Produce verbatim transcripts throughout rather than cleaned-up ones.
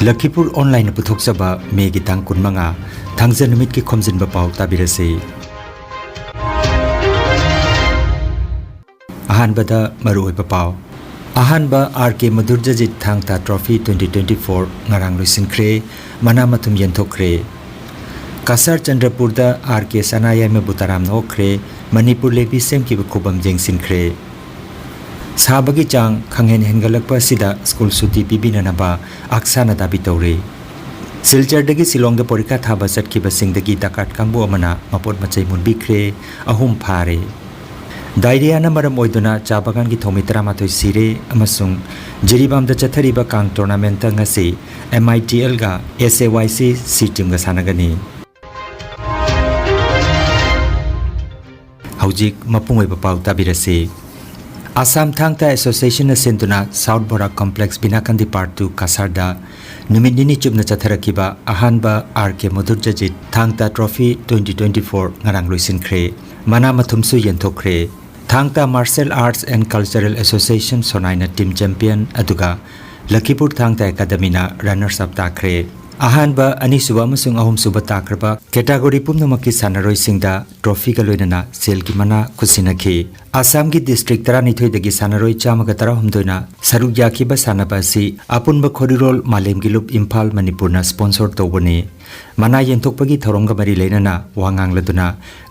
ꯂꯈꯤꯄꯨꯔ ꯑꯣꯟꯂꯥꯏꯟꯅ ꯄꯨꯊꯣꯛꯆꯕ ꯃꯦꯒꯤ ꯇꯥꯡ ꯀꯨꯟꯃꯉꯥ, ꯊꯥꯡꯖ ꯅꯨꯃꯤꯠꯀꯤ ꯈꯣꯝꯖꯤꯟꯕ ꯄꯥꯎ ꯇꯥꯕꯤꯔꯁꯤ꯫ ꯑꯍꯥꯟꯕꯗ ꯃꯔꯨꯑꯣꯏꯕ ꯄꯥꯎ꯫ ꯑꯍꯥꯟꯕ ꯑꯥꯔ ꯀꯦ ꯃꯙꯨꯔꯖꯖꯤꯠ ꯊꯥꯡ ꯇꯥ ꯇ꯭ꯔꯣꯐꯤ twenty twenty-four ꯉꯔꯥꯡ ꯂꯣꯏꯁꯤꯟꯈ꯭ꯔꯦ, ꯃꯅꯥ ꯃꯊꯨꯝ ꯌꯦꯟꯊꯣꯛꯈ꯭ꯔꯦ꯫ ꯀꯁꯥꯔ ꯆꯟꯗ꯭ꯔꯄꯨꯔꯗ ꯑꯥꯔ ꯀꯦ ꯁꯅꯥꯌꯥꯏꯃꯕꯨ ꯇꯔꯥꯝꯅ ꯑꯣꯛꯈ꯭ꯔꯦ, ꯃꯅꯤꯄꯨꯔ ꯂꯦꯕꯤ ꯁꯦꯝꯈꯤꯕ ꯈꯨꯕꯝ ꯌꯦꯡꯁꯤꯟꯈ꯭ꯔꯦ꯫ ꯁꯥꯕꯒꯤ ꯆꯥꯡ ꯈꯪꯍꯦꯟ ꯍꯦꯟꯒꯠꯂꯛꯄ ꯑꯁꯤꯗ ꯁ꯭ꯀꯨꯜ ꯁꯨꯇꯤ ꯄꯤꯕꯤꯅꯅꯕ ꯑꯛꯁꯥꯅ ꯗꯥꯕꯤ ꯇꯧꯔꯤ꯫ ꯁꯤꯜꯆꯔꯗꯒꯤ ꯁꯤꯂꯣꯡꯗ ꯄꯣꯔꯤꯈꯥ ꯊꯥꯕ ꯆꯠꯈꯤꯕꯁꯤꯡꯗꯒꯤ ꯗꯀꯥꯠ ꯀꯥꯡꯕꯨ ꯑꯃꯅ ꯃꯄꯣꯠ ꯃꯆꯩ ꯃꯨꯟꯕꯤꯈ꯭ꯔꯦ, ꯑꯍꯨꯝ ꯐꯥꯔꯦ꯫ ꯗꯥꯏꯔꯤꯌꯥꯅ ꯃꯔꯝ ꯑꯣꯏꯗꯨꯅ ꯆꯥ ꯕꯒꯥꯟꯒꯤ ꯊꯧꯃꯤ ꯇꯔꯥꯃꯥꯊꯣꯏ ꯁꯤꯔꯦ ꯑꯃꯁꯨꯡ ꯖꯤꯔꯤꯕꯥꯝꯗ ꯆꯠꯊꯔꯤꯕ ꯀꯥꯡ ꯇꯣꯔꯅꯥꯃꯦꯟꯠꯇ ꯉꯁꯤ M I T L ꯒ S A Y C C team ꯒ ꯁꯥꯟꯅꯒꯅꯤ꯫ ꯍꯧꯖꯤꯛ ꯃꯄꯨꯡ ꯑꯣꯏꯕ ꯄꯥꯎ ꯇꯥꯕꯤꯔꯁꯤ꯫ ꯑꯁꯥꯝ ꯊꯥꯡ ꯇꯥ ꯑꯦꯁꯣꯁꯤꯌꯦꯁꯟꯅ ꯁꯤꯟꯗꯨꯅ ꯁꯥꯎꯠ ꯕꯣꯔꯥ ꯀꯣꯝꯄ꯭ꯂꯦꯛꯁ ꯕꯤꯅꯥꯀꯥꯟꯗꯤ ꯄꯥꯔꯠ ꯇꯨ ꯀꯁꯥꯔꯗ ꯅꯨꯃꯤꯠ ꯅꯤꯅꯤ ꯆꯨꯞꯅ ꯆꯠꯊꯔꯛꯈꯤꯕ ꯑꯍꯥꯟꯕ ꯑꯥꯔ ꯀꯦ ꯃꯙꯨꯔꯖꯖꯤꯠ ꯊꯥꯡ ꯇꯥ ꯇ꯭ꯔꯣꯐꯤ twenty twenty-four ꯉꯔꯥꯡ ꯂꯣꯏꯁꯤꯟꯈ꯭ꯔꯦ꯫ ꯃꯅꯥ ꯃꯊꯨꯝꯁꯨ ꯌꯦꯟꯊꯣꯛꯈ꯭ꯔꯦ꯫ ꯊꯥꯡ ꯇꯥ Martial Arts and Cultural Association ꯁꯣꯅꯥꯏꯅ team champion, ꯑꯗꯨꯒ ꯂꯈꯤꯄꯨꯔ ꯊꯥꯡ ꯇꯥ ꯑꯦꯀꯥꯗꯃꯤꯅ runners up ꯇꯥꯈ꯭ꯔꯦ꯫ ꯑꯍꯥꯟꯕ, ꯑꯅꯤꯁꯨꯕ ꯑꯃꯁꯨꯡ ꯑꯍꯨꯝꯁꯨꯕ ꯇꯥꯈ꯭ꯔꯕ category ꯄꯨꯝꯅꯃꯛꯀꯤ ꯁꯥꯟꯅꯔꯣꯏꯁꯤꯡꯗ ꯇ꯭ꯔꯣꯐꯤꯒ ꯂꯣꯏꯅꯅ ꯁꯦꯜꯒꯤ ꯃꯅꯥ ꯈꯨꯠꯁꯤꯟꯅꯈꯤ꯫ ꯑꯁꯥꯝꯒꯤ district ꯇꯔꯥꯅꯤꯊꯣꯏꯗꯒꯤ ꯁꯥꯟꯅꯔꯣꯏ ꯆꯥꯝꯃꯒ ꯇꯔꯥꯍꯨꯝꯗꯣꯏꯅ ꯁꯔꯨꯛ ꯌꯥꯈꯤꯕ ꯁꯥꯟꯅꯕ ꯑꯁꯤ ꯑꯄꯨꯟꯕ ꯈꯣꯔꯤꯔꯣꯜ ꯃꯥꯂꯦꯝꯒꯤ ꯂꯨꯞ ꯏꯝꯐꯥꯜ ꯃꯅꯤꯄꯨꯔꯅ sponsor ꯇꯧꯕꯅꯤ꯫ ꯃꯅꯥ ꯌꯦꯟꯊꯣꯛꯄꯒꯤ ꯊꯧꯔꯝꯒ ꯃꯔꯤ ꯂꯩꯅꯅ ꯋꯥ ꯉꯥꯡꯂꯗꯨꯅ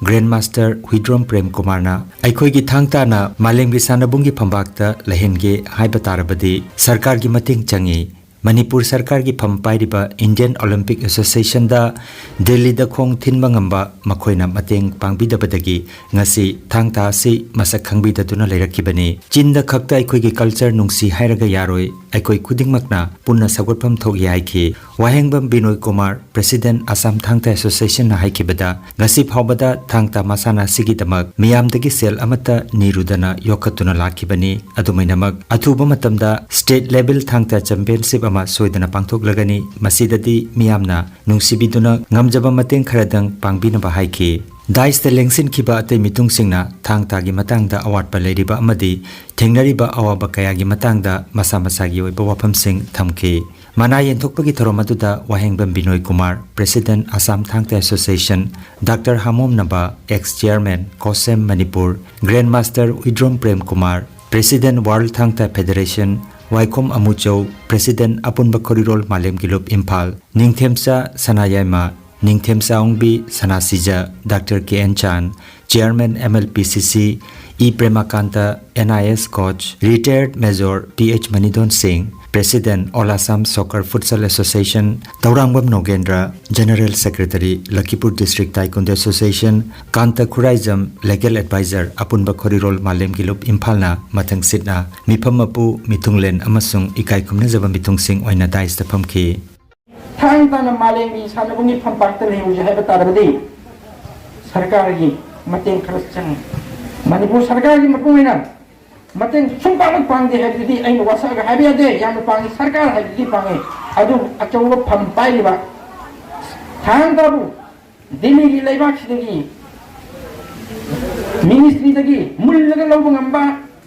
Grandmaster ꯍꯨꯏꯗ꯭ꯔꯣꯝ ꯄ꯭ꯔꯦꯝ ꯀꯨꯃꯥꯔꯅ ꯑꯩꯈꯣꯏꯒꯤ ꯊꯥꯡ ꯇꯥꯅ ꯃꯥꯂꯦꯝꯒꯤ ꯁꯥꯟꯅꯕꯨꯡꯒꯤ ꯐꯝꯕꯥꯛꯇ ꯂꯩꯍꯟꯒꯦ ꯍꯥꯏꯕ ꯇꯥꯔꯕꯗꯤ ꯁꯔꯀꯥꯔꯒꯤ ꯃꯇꯦꯡ ꯆꯪꯏ꯫ ꯃꯅꯤꯄꯨꯔ ꯁꯔꯀꯥꯔꯒꯤ ꯐꯝ ꯄꯥꯏꯔꯤꯕ Indian Olympic Association ꯗ ꯗꯤꯜꯂꯤꯗ ꯈꯣꯡ ꯊꯤꯟꯕ ꯉꯝꯕ ꯃꯈꯣꯏꯅ ꯃꯇꯦꯡ ꯄꯥꯡꯕꯤꯗꯕꯗꯒꯤ ꯉꯁꯤ ꯊꯥꯡ ꯇꯥ ꯑꯁꯤ ꯃꯁꯛ ꯈꯪꯕꯤꯗꯗꯨꯅ ꯂꯩꯔꯛꯈꯤꯕꯅꯤ꯫ ꯆꯤꯟꯗ ꯈꯛꯇ ꯑꯩꯈꯣꯏꯒꯤ culture ꯅꯨꯡꯁꯤ ꯍꯥꯏꯔꯒ ꯌꯥꯔꯣꯏ, ꯑꯩꯈꯣꯏ ꯈꯨꯗꯤꯡꯃꯛꯅ ꯄꯨꯟꯅ ꯁꯧꯒꯠꯐꯝ ꯊꯣꯛꯏ ꯍꯥꯏꯈꯤ꯫ ꯋꯥꯍꯦꯡꯕꯝ ꯕꯤꯅꯣꯏ Kumar, President Assam Thang Ta Association ꯅ ꯍꯥꯏꯈꯤꯕꯗ, ꯉꯁꯤ ꯐꯥꯎꯕꯗ ꯊꯥꯡ ꯇꯥ ꯃꯁꯥꯟꯅ ꯑꯁꯤꯒꯤꯗꯃꯛ ꯃꯤꯌꯥꯝꯗꯒꯤ ꯁꯦꯜ ꯑꯃꯠꯇ ꯅꯤꯔꯨꯗꯅ ꯌꯣꯛꯈꯠꯇꯨꯅ ꯂꯥꯛꯈꯤꯕꯅꯤ꯫ ꯑꯗꯨꯃꯥꯏꯅꯃꯛ ꯑꯊꯨꯕ ꯃꯇꯝꯗ state level ꯊꯥꯡ ꯇꯥ championship ꯑꯃ ꯁꯣꯏꯗꯅ ꯄꯥꯡꯊꯣꯛꯂꯒꯅꯤ꯫ ꯃꯁꯤꯗꯗꯤ ꯃꯤꯌꯥꯝꯅ ꯅꯨꯡꯁꯤꯕꯤꯗꯨꯅ ꯉꯝꯖꯕ ꯃꯇꯦꯡ ꯈꯔꯗꯪ ꯄꯥꯡꯕꯤꯅꯕ ꯍꯥꯏꯈꯤ꯫ ꯗꯥꯏꯁꯇ ꯂꯦꯡꯁꯤꯟꯈꯤꯕ ꯑꯇꯩ ꯃꯤꯊꯨꯡꯁꯤꯡꯅ ꯊꯥꯡ ꯇꯥꯒꯤ ꯃꯇꯥꯡꯗ ꯑꯋꯥꯠꯄ ꯂꯩꯔꯤꯕ ꯑꯃꯗꯤ ꯊꯦꯡꯅꯔꯤꯕ ꯑꯋꯥꯕ ꯀꯌꯥꯒꯤ ꯃꯇꯥꯡꯗ ꯃꯁꯥ ꯃꯁꯥꯒꯤ ꯑꯣꯏꯕ ꯋꯥꯐꯝꯁꯤꯡ ꯊꯝꯈꯤ꯫ ꯃꯅꯥ ꯌꯦꯟꯊꯣꯛꯄꯒꯤ ꯊꯧꯔꯝ ꯑꯗꯨꯗ ꯋꯥꯍꯦꯡꯕꯝ ꯕꯤꯅꯣꯏ Kumar, President Assam Thangta Association, Doctor ꯍꯥꯃꯣꯝꯅꯕ, Ex Chairman, COSAM Manipur, Grandmaster ꯋꯤꯗ꯭ꯔꯣꯝ Prem Kumar, President World Thangta Federation, ꯋꯥꯏꯈꯣꯝ ꯑꯃꯨꯆꯧ, President ꯑꯄꯨꯟꯕ ꯈꯣꯔꯤꯔꯣꯜ ꯃꯥꯂꯦꯝꯒꯤ ꯂꯨꯞ Imphal, Ningthemcha Sanayaima, Ningthemcha Ongbi Sanasija, Doctor K N Chan, Chairman M L P C C, E Premakanta, N I S coach, Retired Major P H Manidon Singh, President All Assam Soccer Futsal Association, Tourangbam ꯅꯣꯒꯦꯟꯗ꯭ꯔ, General Secretary, Lakhipur District Taekwondo Association, ꯀꯥꯟꯇ Khuraijam, Legal Advisor, ꯑꯄꯨꯟꯕ ꯈꯣꯔꯤꯔꯣꯜ ꯃꯥꯂꯦꯝꯒꯤ ꯂꯨꯞ ꯏꯝꯐꯥꯜꯅ ꯃꯊꯪ ꯁꯤꯠꯅ ꯃꯤꯐꯝ ꯃꯄꯨ, ꯃꯤꯊꯨꯡꯂꯦꯟ ꯑꯃꯁꯨꯡ ꯏꯀꯥꯏ ꯈꯨꯝꯅꯖꯕ ꯃꯤꯊꯨꯡꯁꯤꯡ ꯑꯣꯏꯅ ꯗꯥꯏꯁꯇ ꯐꯝꯈꯤ꯫ ꯊꯥꯡ ꯇꯥꯅ ꯃꯥꯂꯦꯝꯒꯤ ꯁꯥꯟꯅꯕꯨꯡꯒꯤ ꯐꯝꯄꯥꯛꯇ ꯂꯩꯍꯧꯁꯦ ꯍꯥꯏꯕ ꯇꯥꯔꯕꯗꯤ ꯁꯔꯀꯥꯔꯒꯤ ꯃꯇꯦꯡ ꯈꯔ ꯆꯪꯉꯤ꯫ ꯃꯅꯤꯄꯨꯔ ꯁꯔꯀꯥꯔꯒꯤ ꯃꯄꯨꯡ ꯑꯣꯏꯅ ꯃꯇꯦꯡ ꯁꯨꯡꯄꯥꯡ ꯄꯥꯡꯗꯦ ꯍꯥꯏꯕꯗꯨꯗꯤ ꯑꯩꯅ ꯋꯥꯁꯛꯑꯒ ꯍꯥꯏꯕ ꯌꯥꯗꯦ꯫ ꯌꯥꯝꯅ ꯄꯥꯡꯉꯤ, ꯁꯔꯀꯥꯔ ꯍꯥꯏꯕꯗꯨꯗꯤ ꯄꯥꯡꯉꯤ, ꯑꯗꯨꯕꯨ ꯑꯆꯧꯕ ꯐꯝ ꯄꯥꯏꯔꯤꯕ ꯊꯥꯡ ꯇꯥꯕꯨ ꯗꯤꯜꯂꯤꯒꯤ ꯂꯩꯕꯥꯛꯁꯤꯗꯒꯤ, ꯃꯤꯅꯤꯁꯇ꯭ꯔꯤꯗꯒꯤ ꯃꯨꯜꯂꯒ ꯂꯧꯕ ꯉꯝꯕ,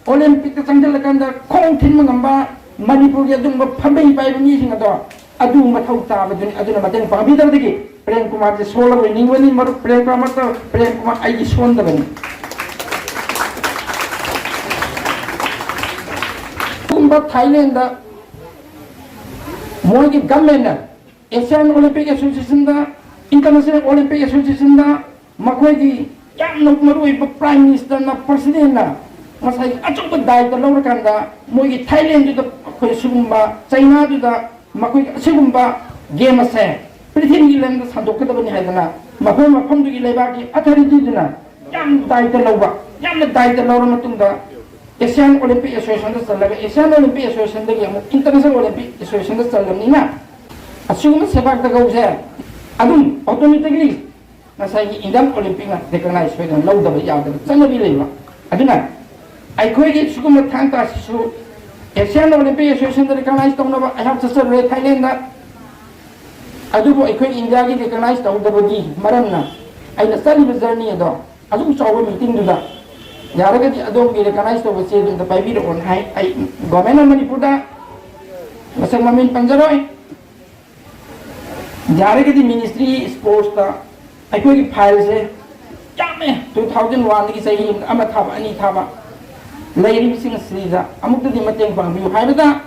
ꯑꯣꯂꯦꯝꯄꯤꯛꯇ ꯆꯪꯁꯤꯜꯂꯀꯥꯟꯗ ꯈꯣꯡ ꯊꯤꯟꯕ ꯉꯝꯕ ꯃꯅꯤꯄꯨꯔꯒꯤ ꯑꯗꯨꯒꯨꯝꯕ ꯐꯝꯕꯩ ꯄꯥꯏꯕ ꯃꯤꯁꯤꯡ ꯑꯗꯣ ꯑꯗꯨ ꯃꯊꯧ ꯇꯥꯕꯗꯨꯅꯤ꯫ ꯑꯗꯨꯅ ꯃꯇꯦꯡ ꯄꯥꯡꯕꯤꯗꯕꯗꯒꯤ ꯄ꯭ꯔꯦꯝ ꯀꯨꯃꯥꯔꯁꯦ ꯁꯣꯜꯂꯕꯣꯏ ꯅꯤꯡꯕꯅꯤ꯫ ꯃꯔꯨꯞ ꯄ꯭ꯔꯦꯝ ꯀꯨꯃꯥꯔ, ꯄ꯭ꯔꯦꯝ ꯀꯨꯃꯥꯔ ꯑꯩꯒꯤ ꯁꯣꯟꯗꯕꯅꯤ꯫ ꯑꯗꯨꯒꯨꯝꯕ ꯊꯥꯏꯂꯦꯟꯗ ꯃꯣꯏꯒꯤ ꯒꯃꯦꯟꯅ Asian Olympic Associationꯗ, International Olympic Associationꯗ ꯃꯈꯣꯏꯒꯤ ꯌꯥꯝꯅ ꯃꯔꯨꯑꯣꯏꯕ ꯄ꯭ꯔꯥꯏꯝ ꯃꯤꯅꯤꯁꯇꯔꯅ, ꯄ꯭ꯔꯁꯤꯗꯦꯟꯅ ꯉꯁꯥꯏꯒꯤ ꯑꯆꯧꯕ ꯗꯥꯏꯇ ꯂꯧꯔꯀꯥꯟꯗ ꯃꯣꯏꯒꯤ ꯊꯥꯏꯂꯦꯟꯗꯨꯗ ꯑꯩꯈꯣꯏ ꯁꯤꯒꯨꯝꯕ, ꯆꯩꯅꯥꯗꯨꯗ ꯃꯈꯣꯏꯒꯤ ꯑꯁꯤꯒꯨꯝꯕ ꯒꯦꯝ ꯑꯁꯦ ꯄ꯭ꯔꯤꯊꯤꯕꯤꯒꯤ ꯂꯝꯗ ꯁꯟꯗꯣꯛꯀꯗꯕꯅꯤ ꯍꯥꯏꯗꯅ ꯃꯐꯝ ꯃꯐꯝꯗꯨꯒꯤ ꯂꯩꯕꯥꯛꯀꯤ ꯑꯊꯣꯔꯤꯇꯤꯗꯨꯅ ꯌꯥꯝ ꯗꯥꯏꯇ ꯂꯧꯕ, ꯌꯥꯝꯅ ꯗꯥꯏꯇ ꯂꯧꯔ ꯃꯇꯨꯡꯗ Asian Olympic Associationꯗ ꯆꯜꯂꯒ Asian Olympic Associationꯗꯒꯤ ꯑꯃꯨꯛ International Olympic Associationꯗ ꯆꯜꯂꯕꯅꯤꯅ ꯑꯁꯤꯒꯨꯝꯕ ꯁꯦꯄꯥꯛ ꯇꯀꯧꯁꯦ ꯑꯗꯨꯝ automatically ꯉꯁꯥꯏꯒꯤ Indian Olympicꯅ recognize ꯁꯣꯏꯗꯅ ꯂꯧꯗꯕ ꯌꯥꯗꯕ ꯆꯠꯅꯕꯤ ꯂꯩꯕ꯫ ꯑꯗꯨꯅ ꯑꯩꯈꯣꯏꯒꯤ ꯁꯤꯒꯨꯝꯕ ꯊꯥꯡ ꯇꯥꯁꯤꯁꯨ Asian Olympic Associationꯗ recognize ꯇꯧꯅꯕ ꯑꯩꯍꯥꯛ ꯆꯠꯆꯔꯨꯔꯦ ꯊꯥꯏꯂꯦꯟꯗ꯫ ꯑꯗꯨꯕꯨ ꯑꯩꯈꯣꯏ ꯏꯟꯗꯤꯌꯥꯒꯤ recognize ꯇꯧꯗꯕꯒꯤ ꯃꯔꯝꯅ ꯑꯩꯅ ꯆꯠꯂꯤꯕ ꯖꯔꯅꯤ ꯑꯗꯣ, ꯑꯁꯨꯛ ꯆꯥꯎꯕ ꯃꯤꯇꯤꯡꯗꯨꯗ ꯌꯥꯔꯒꯗꯤ ꯑꯗꯣꯝꯒꯤ ꯔꯤꯀꯒꯅꯥꯏꯁ ꯇꯧꯕ ꯆꯦꯗꯨ ꯑꯝꯇ ꯄꯥꯏꯕꯤꯔꯛꯑꯣꯅ ꯍꯥꯏ꯫ ꯑꯩ ꯒꯣꯔꯃꯦꯟ ꯑꯣꯐ ꯃꯅꯤꯄꯨꯔꯗ ꯃꯁꯛ ꯃꯃꯤꯡ ꯄꯟꯖꯔꯣꯏ, ꯌꯥꯔꯒꯗꯤ ꯃꯤꯅꯤꯁꯇ꯭ꯔꯤ ꯁ꯭ꯄꯣꯔꯠꯁꯇ ꯑꯩꯈꯣꯏꯒꯤ ꯐꯥꯏꯜꯁꯦ ꯌꯥꯝꯃꯦ꯫ ꯇꯨ ꯊꯥꯎꯖꯟ ꯋꯥꯟꯗꯒꯤ ꯆꯍꯤ ꯑꯃ ꯊꯥꯕ, ꯑꯅꯤ ꯊꯥꯕ, ꯂꯩꯔꯤꯕꯁꯤꯡ ꯑꯁꯤꯗ ꯑꯃꯨꯛꯇꯗꯤ ꯃꯇꯦꯡ ꯄꯥꯡꯕꯤꯌꯨ ꯍꯥꯏꯕꯗ,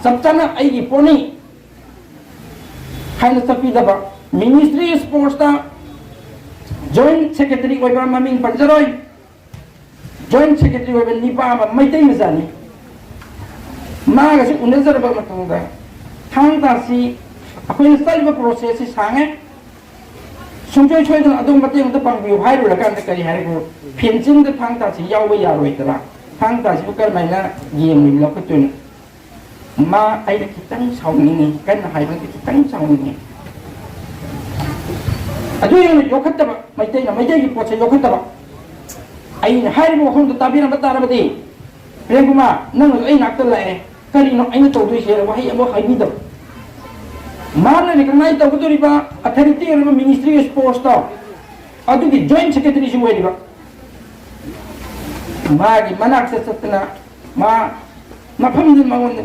ꯆꯞ ꯆꯥꯅ ꯑꯩꯒꯤ ꯄꯣꯠꯅꯤ ꯍꯥꯏꯅ ꯆꯠꯄꯤꯗꯕ, ꯃꯤꯅꯤꯁꯇ꯭ꯔꯤ ꯁ꯭ꯄꯣꯔꯠꯁꯇ ꯖꯣꯏꯟ ꯁꯦꯀ꯭ꯔꯦꯇꯔꯤ ꯑꯣꯏꯕ, ꯃꯃꯤꯡ ꯄꯟꯖꯔꯣꯏ, ꯖꯣꯏꯟ ꯁꯦꯀ꯭ꯔꯦꯇꯔꯤ ꯑꯣꯏꯕ ꯅꯤꯄꯥ ꯑꯃ ꯃꯩꯇꯩ ꯃꯆꯥꯅꯤ꯫ ꯃꯥꯒꯁꯨ ꯎꯅꯖꯔꯕ ꯃꯇꯨꯡꯗ ꯊꯥꯡ ꯇꯥꯁꯤ ꯑꯩꯈꯣꯏꯅ ꯆꯠꯂꯤꯕ ꯄ꯭ꯔꯣꯁꯦꯁꯁꯤ ꯁꯥꯡꯉꯦ, ꯁꯨꯡꯁꯣꯏ ꯁꯣꯏꯗꯅ ꯑꯗꯨꯝ ꯃꯇꯦꯡ ꯑꯝꯇ ꯄꯥꯡꯕꯤꯌꯨ ꯍꯥꯏꯔꯨꯔꯀꯥꯟꯗ ꯀꯔꯤ ꯍꯥꯏꯔꯛꯄ? ꯐꯦꯟꯁꯤꯡꯗ ꯊꯥꯡ ꯇꯥꯁꯤ ꯌꯥꯎꯕ ꯌꯥꯔꯣꯏꯗ꯭ꯔꯥ? ꯊꯥꯡ ꯇꯥꯁꯤꯕꯨ ꯀꯔꯝꯍꯥꯏꯅ ꯒꯦꯝ ꯑꯣꯏꯅ ꯂꯧꯈꯠꯇꯣꯏꯅꯣ? ꯃꯥ ꯑꯩꯅ ꯈꯤꯇꯪ ꯁꯥꯎꯅꯤꯡꯉꯤ, ꯀꯟꯅ ꯍꯥꯏꯕꯗꯤ ꯈꯤꯇꯪ ꯁꯥꯎꯅꯤꯡꯉꯤ꯫ ꯑꯗꯨ ꯌꯧꯅ ꯌꯣꯛꯈꯠꯇꯕ, ꯃꯩꯇꯩꯅ ꯃꯩꯇꯩꯒꯤ ꯄꯣꯠꯁꯦ ꯌꯣꯛꯈꯠꯇꯕ꯫ ꯑꯩꯅ ꯍꯥꯏꯔꯤꯕ ꯋꯥꯐꯝꯗꯨ ꯇꯥꯕꯤꯔꯝꯕ ꯇꯥꯔꯕꯗꯤ, ꯄ꯭ꯔꯦꯝ ꯀꯨꯃꯥꯔ, ꯅꯪꯅꯁꯨ ꯑꯩ ꯅꯥꯛꯇ ꯂꯥꯛꯑꯦ, ꯀꯔꯤꯅꯣ ꯑꯩꯅ ꯇꯧꯗꯣꯏꯁꯦ? ꯋꯥꯍꯩ ꯑꯃ ꯍꯥꯏꯕꯤꯗꯕ꯫ ꯃꯥꯅ ꯔꯤꯀꯒꯅꯥꯏꯖ ꯇꯧꯒꯗꯧꯔꯤꯕ ꯑꯣꯊꯣꯔꯤꯇꯤ ꯑꯣꯏꯔꯤꯕ ꯃꯤꯅꯤꯁꯇ꯭ꯔꯤ ꯑꯣꯐ ꯁ꯭ꯄꯣꯔꯠꯁꯇꯣ, ꯑꯗꯨꯒꯤ ꯖꯣꯏꯟ ꯁꯦꯀ꯭ꯔꯦꯇꯔꯤꯁꯨ ꯑꯣꯏꯔꯤꯕ꯫ ꯃꯥꯒꯤ ꯃꯅꯥꯛꯇ ꯆꯠꯇꯅ ꯃꯥ ꯃꯐꯝꯗꯨ ꯃꯉꯣꯟꯗ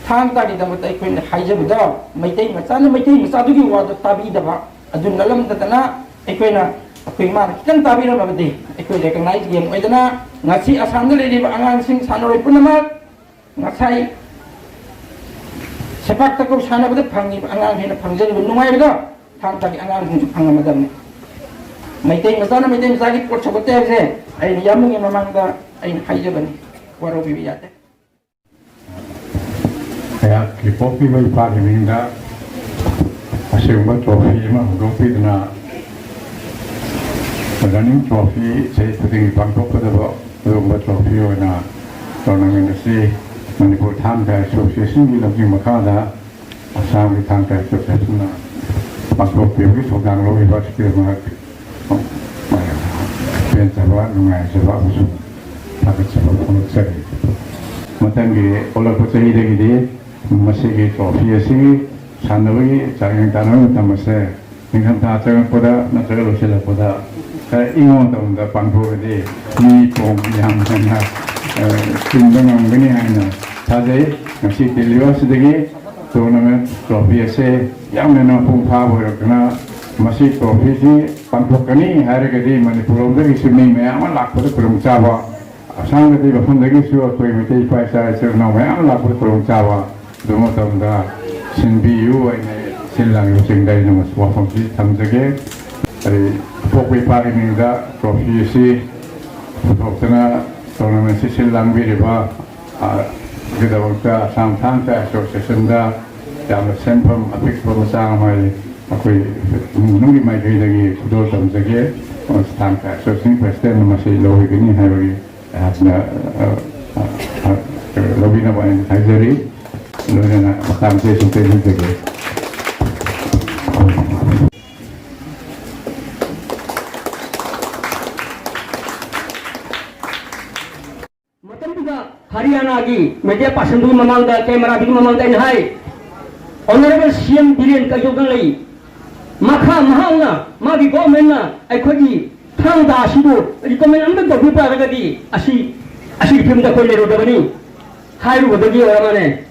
ꯊꯥꯡ ꯇꯥꯒꯤꯗꯃꯛꯇ ꯑꯩꯈꯣꯏꯅ ꯍꯥꯏꯖꯕꯗ, ꯃꯩꯇꯩ ꯃꯆꯥꯅ ꯃꯩꯇꯩ ꯃꯆꯥꯗꯨꯒꯤ ꯋꯥꯗꯨ ꯇꯥꯕꯤꯗꯕ, ꯑꯗꯨ ꯅꯠꯂꯝꯗꯗꯅ ꯑꯩꯈꯣꯏꯅ, ꯑꯩꯈꯣꯏ ꯃꯥꯅ ꯈꯤꯇꯪ ꯇꯥꯕꯤꯔꯝꯃꯕꯗꯤ ꯑꯩꯈꯣꯏ ꯔꯤꯀꯒꯅꯥꯏꯖ ꯒꯦꯝ ꯑꯣꯏꯗꯅ ꯉꯁꯤ ꯑꯁꯥꯝꯗ ꯂꯩꯔꯤꯕ ꯑꯉꯥꯡꯁꯤꯡ ꯁꯥꯟꯅꯔꯣꯏ ꯄꯨꯝꯅꯃꯛ ꯉꯁꯥꯏ ꯁꯦꯄꯥꯛ ꯇꯀꯧ ꯁꯥꯟꯅꯕꯗ ꯐꯪꯉꯤꯕ ꯑꯉꯥꯡ ꯍꯦꯟꯅ ꯐꯪꯖꯔꯤꯕ ꯅꯨꯡꯉꯥꯏꯕꯗꯣ ꯊꯥꯡ ꯇꯥꯒꯤ ꯑꯉꯥꯡꯁꯤꯡꯁꯨ ꯐꯪꯉꯝꯃꯗꯕꯅꯤ꯫ ꯃꯩꯇꯩ ꯃꯆꯥꯅ ꯃꯩꯇꯩ ꯃꯆꯥꯒꯤ ꯄꯣꯠ ꯁꯧꯒꯠꯇꯦ ꯍꯥꯏꯕꯁꯦ ꯑꯩꯅ ꯌꯥꯝꯕꯨꯡꯒꯤ ꯃꯃꯥꯡꯗ ꯑꯩꯅ ꯍꯥꯏꯖꯕꯅꯤ, ꯋꯥꯔꯧꯕꯤꯕ ꯌꯥꯗꯦ꯫ ꯑꯩꯍꯥꯛꯀꯤ ꯄꯣꯛꯄꯤꯕ ꯏꯄꯥꯒꯤ ꯃꯤꯡꯗ ꯑꯁꯤꯒꯨꯝꯕ ꯇ꯭ꯔꯣꯐꯤ ꯑꯃ ꯍꯧꯗꯣꯛꯄꯤꯗꯨꯅ, ꯔꯟꯅꯤꯡ ꯇ꯭ꯔꯣꯐꯤ ꯆꯍꯤ ꯈꯨꯗꯤꯡꯒꯤ ꯄꯥꯡꯊꯣꯛꯀꯗꯕ ꯑꯗꯨꯒꯨꯝꯕ ꯇ꯭ꯔꯣꯐꯤ ꯑꯣꯏꯅ ꯇꯣꯔꯅꯥꯃꯦꯟ ꯑꯁꯤ ꯃꯅꯤꯄꯨꯔ ꯊꯥꯡ ꯇꯥ ꯑꯦꯁꯣꯁꯤꯌꯦꯁꯟꯒꯤ ꯂꯝꯖꯤꯡ ꯃꯈꯥꯗ ꯑꯁꯥꯝꯒꯤ ꯊꯥꯡ ꯇꯥ ꯑꯦꯁꯣꯁꯤꯌꯦꯁꯟꯅ ꯄꯥꯡꯊꯣꯛꯄꯤꯕꯒꯤ ꯊꯧꯗꯥꯡ ꯂꯧꯔꯤꯕ ꯑꯁꯤꯒꯤꯗꯃꯛ ꯄꯦꯟꯖꯕ, ꯅꯨꯡꯉꯥꯏꯖꯕ ꯑꯃꯁꯨꯡ ꯊꯥꯒꯠꯆꯕ ꯐꯣꯡꯗꯣꯛꯆꯔꯤ꯫ ꯃꯊꯪꯒꯤ ꯑꯣꯜꯂꯛꯄ ꯆꯍꯤꯗꯒꯤꯗꯤ ꯃꯁꯤꯒꯤ ꯇ꯭ꯔꯣꯐꯤ ꯑꯁꯤꯒꯤ ꯁꯥꯟꯅꯕꯒꯤ ꯆꯥꯡꯌꯦꯡ ꯇꯥꯟꯅꯕꯒꯤ ꯃꯇꯝ ꯑꯁꯦ ꯅꯤꯡꯊꯝꯊꯥ ꯆꯪꯉꯛꯄꯗ ꯅꯠꯇ꯭ꯔꯒ ꯂꯣꯏꯁꯤꯜꯂꯛꯄꯗ ꯈꯔ ꯏꯪꯕ ꯃꯇꯝꯗ ꯄꯥꯡꯊꯣꯛꯑꯒꯗꯤ ꯃꯤ ꯄꯣꯡ ꯌꯥꯝ ꯍꯦꯟꯅ, ꯑ, ꯆꯤꯟꯕ ꯉꯝꯒꯅꯤ ꯍꯥꯏꯅ ꯊꯥꯖꯩ꯫ ꯉꯁꯤ ꯇꯤꯜꯂꯤꯕ ꯑꯁꯤꯗꯒꯤ tournament trophy ꯑꯁꯦ ꯌꯥꯝ ꯍꯦꯟꯅ ꯃꯄꯨꯡ ꯐꯥꯕ ꯑꯣꯏꯔꯛꯇꯨꯅ ꯃꯁꯤ trophy ꯁꯤ ꯄꯥꯡꯊꯣꯛꯀꯅꯤ ꯍꯥꯏꯔꯒꯗꯤ ꯃꯅꯤꯄꯨꯔ ꯂꯣꯝꯗꯒꯤꯁꯨ ꯃꯤ ꯃꯌꯥꯝ ꯑꯃ ꯂꯥꯛꯄꯗ ꯈꯨꯗꯣꯡꯆꯥꯕ, ꯑꯁꯥꯝꯒꯤ ꯃꯐꯝꯗꯒꯤꯁꯨ ꯑꯩꯈꯣꯏ ꯃꯩꯇꯩ ꯏꯄꯥ ꯏꯆꯥ ꯏꯆꯤꯜ ꯏꯅꯥꯎ ꯃꯌꯥꯝ ꯂꯥꯛꯄꯗ ꯈꯨꯗꯣꯡꯆꯥꯕ ꯑꯗꯨ ꯃꯇꯝꯗ ꯁꯤꯟꯕꯤꯌꯨ ꯍꯥꯏꯅ ꯁꯤꯜ ꯂꯥꯡꯂꯤꯕꯁꯤꯡꯗ ꯑꯩꯅ ꯃꯁꯤ ꯋꯥꯐꯝꯁꯤ ꯊꯝꯖꯒꯦ꯫ ꯑꯩ ꯑꯄꯣꯛꯄ ꯏꯄꯥꯒꯤ ꯃꯤꯡꯗ trophy ꯑꯁꯤ ꯄꯨꯊꯣꯛꯇꯨꯅ tournament ꯁꯤ ꯁꯤꯜ ꯂꯥꯡꯕꯤꯔꯤꯕ, ꯑ, ꯒꯤꯗꯃꯛꯇ ꯑꯁꯥꯝ ꯊꯥꯡ ꯇꯥ association ꯗ ꯌꯥꯝꯅ ꯁꯦꯟꯐꯝ ꯑꯄꯤꯛꯄ ꯃꯆꯥ ꯑꯃ ꯑꯩ ꯑꯩꯈꯣꯏ ꯏꯃꯨꯡ ꯃꯅꯨꯡꯒꯤ ꯃꯥꯏꯀꯩꯗꯒꯤ ꯈꯨꯗꯣꯜ ꯇꯝꯖꯒꯦ꯫ ꯊꯥꯡ ꯇꯥ association president ꯅ ꯃꯁꯤ ꯂꯧꯕꯤꯒꯅꯤ ꯍꯥꯏꯕꯒꯤ ꯑꯩꯍꯥꯛꯅ, ꯑ, ꯑ, ꯑ, ꯂꯧꯕꯤꯅꯕ ꯑꯩꯅ ꯍꯥꯏꯖꯔꯤ꯫ ꯂꯣꯏꯅꯅ ꯃꯈꯥ ꯑꯃꯁꯨ ꯁꯨꯝ ꯇꯦꯟꯁꯤꯟꯖꯒꯦ꯫ ꯃꯇꯝꯗꯨꯗ ꯍꯔꯤꯌꯥꯅꯥꯒꯤ media person ꯗꯨꯒꯤ ꯃꯃꯥꯡꯗ, camera ꯗꯨꯒꯤ ꯃꯃꯥꯡꯗ ꯑꯩꯅ ꯍꯥꯏ, Honourable C M ꯕꯤꯔꯦꯟ ꯀꯩꯗꯧꯗꯅ ꯂꯩ? ꯃꯈꯥ ꯃꯍꯥꯛꯅ, ꯃꯥꯒꯤ government ꯅ ꯑꯩꯈꯣꯏꯒꯤ ꯊꯥꯡ ꯇꯥ ꯑꯁꯤꯕꯨ recommend ꯑꯝꯇ ꯇꯧꯕꯤꯕ ꯇꯥꯔꯒꯗꯤ ꯑꯁꯤ, ꯑꯁꯤꯒꯤ ꯐꯤꯕꯝꯗ ꯑꯩꯈꯣꯏ ꯂꯩꯔꯣꯏꯗꯕꯅꯤ ꯍꯥꯏꯔꯨꯕꯗꯒꯤ ꯑꯣꯏꯔ ꯃꯥꯜꯂꯦ꯫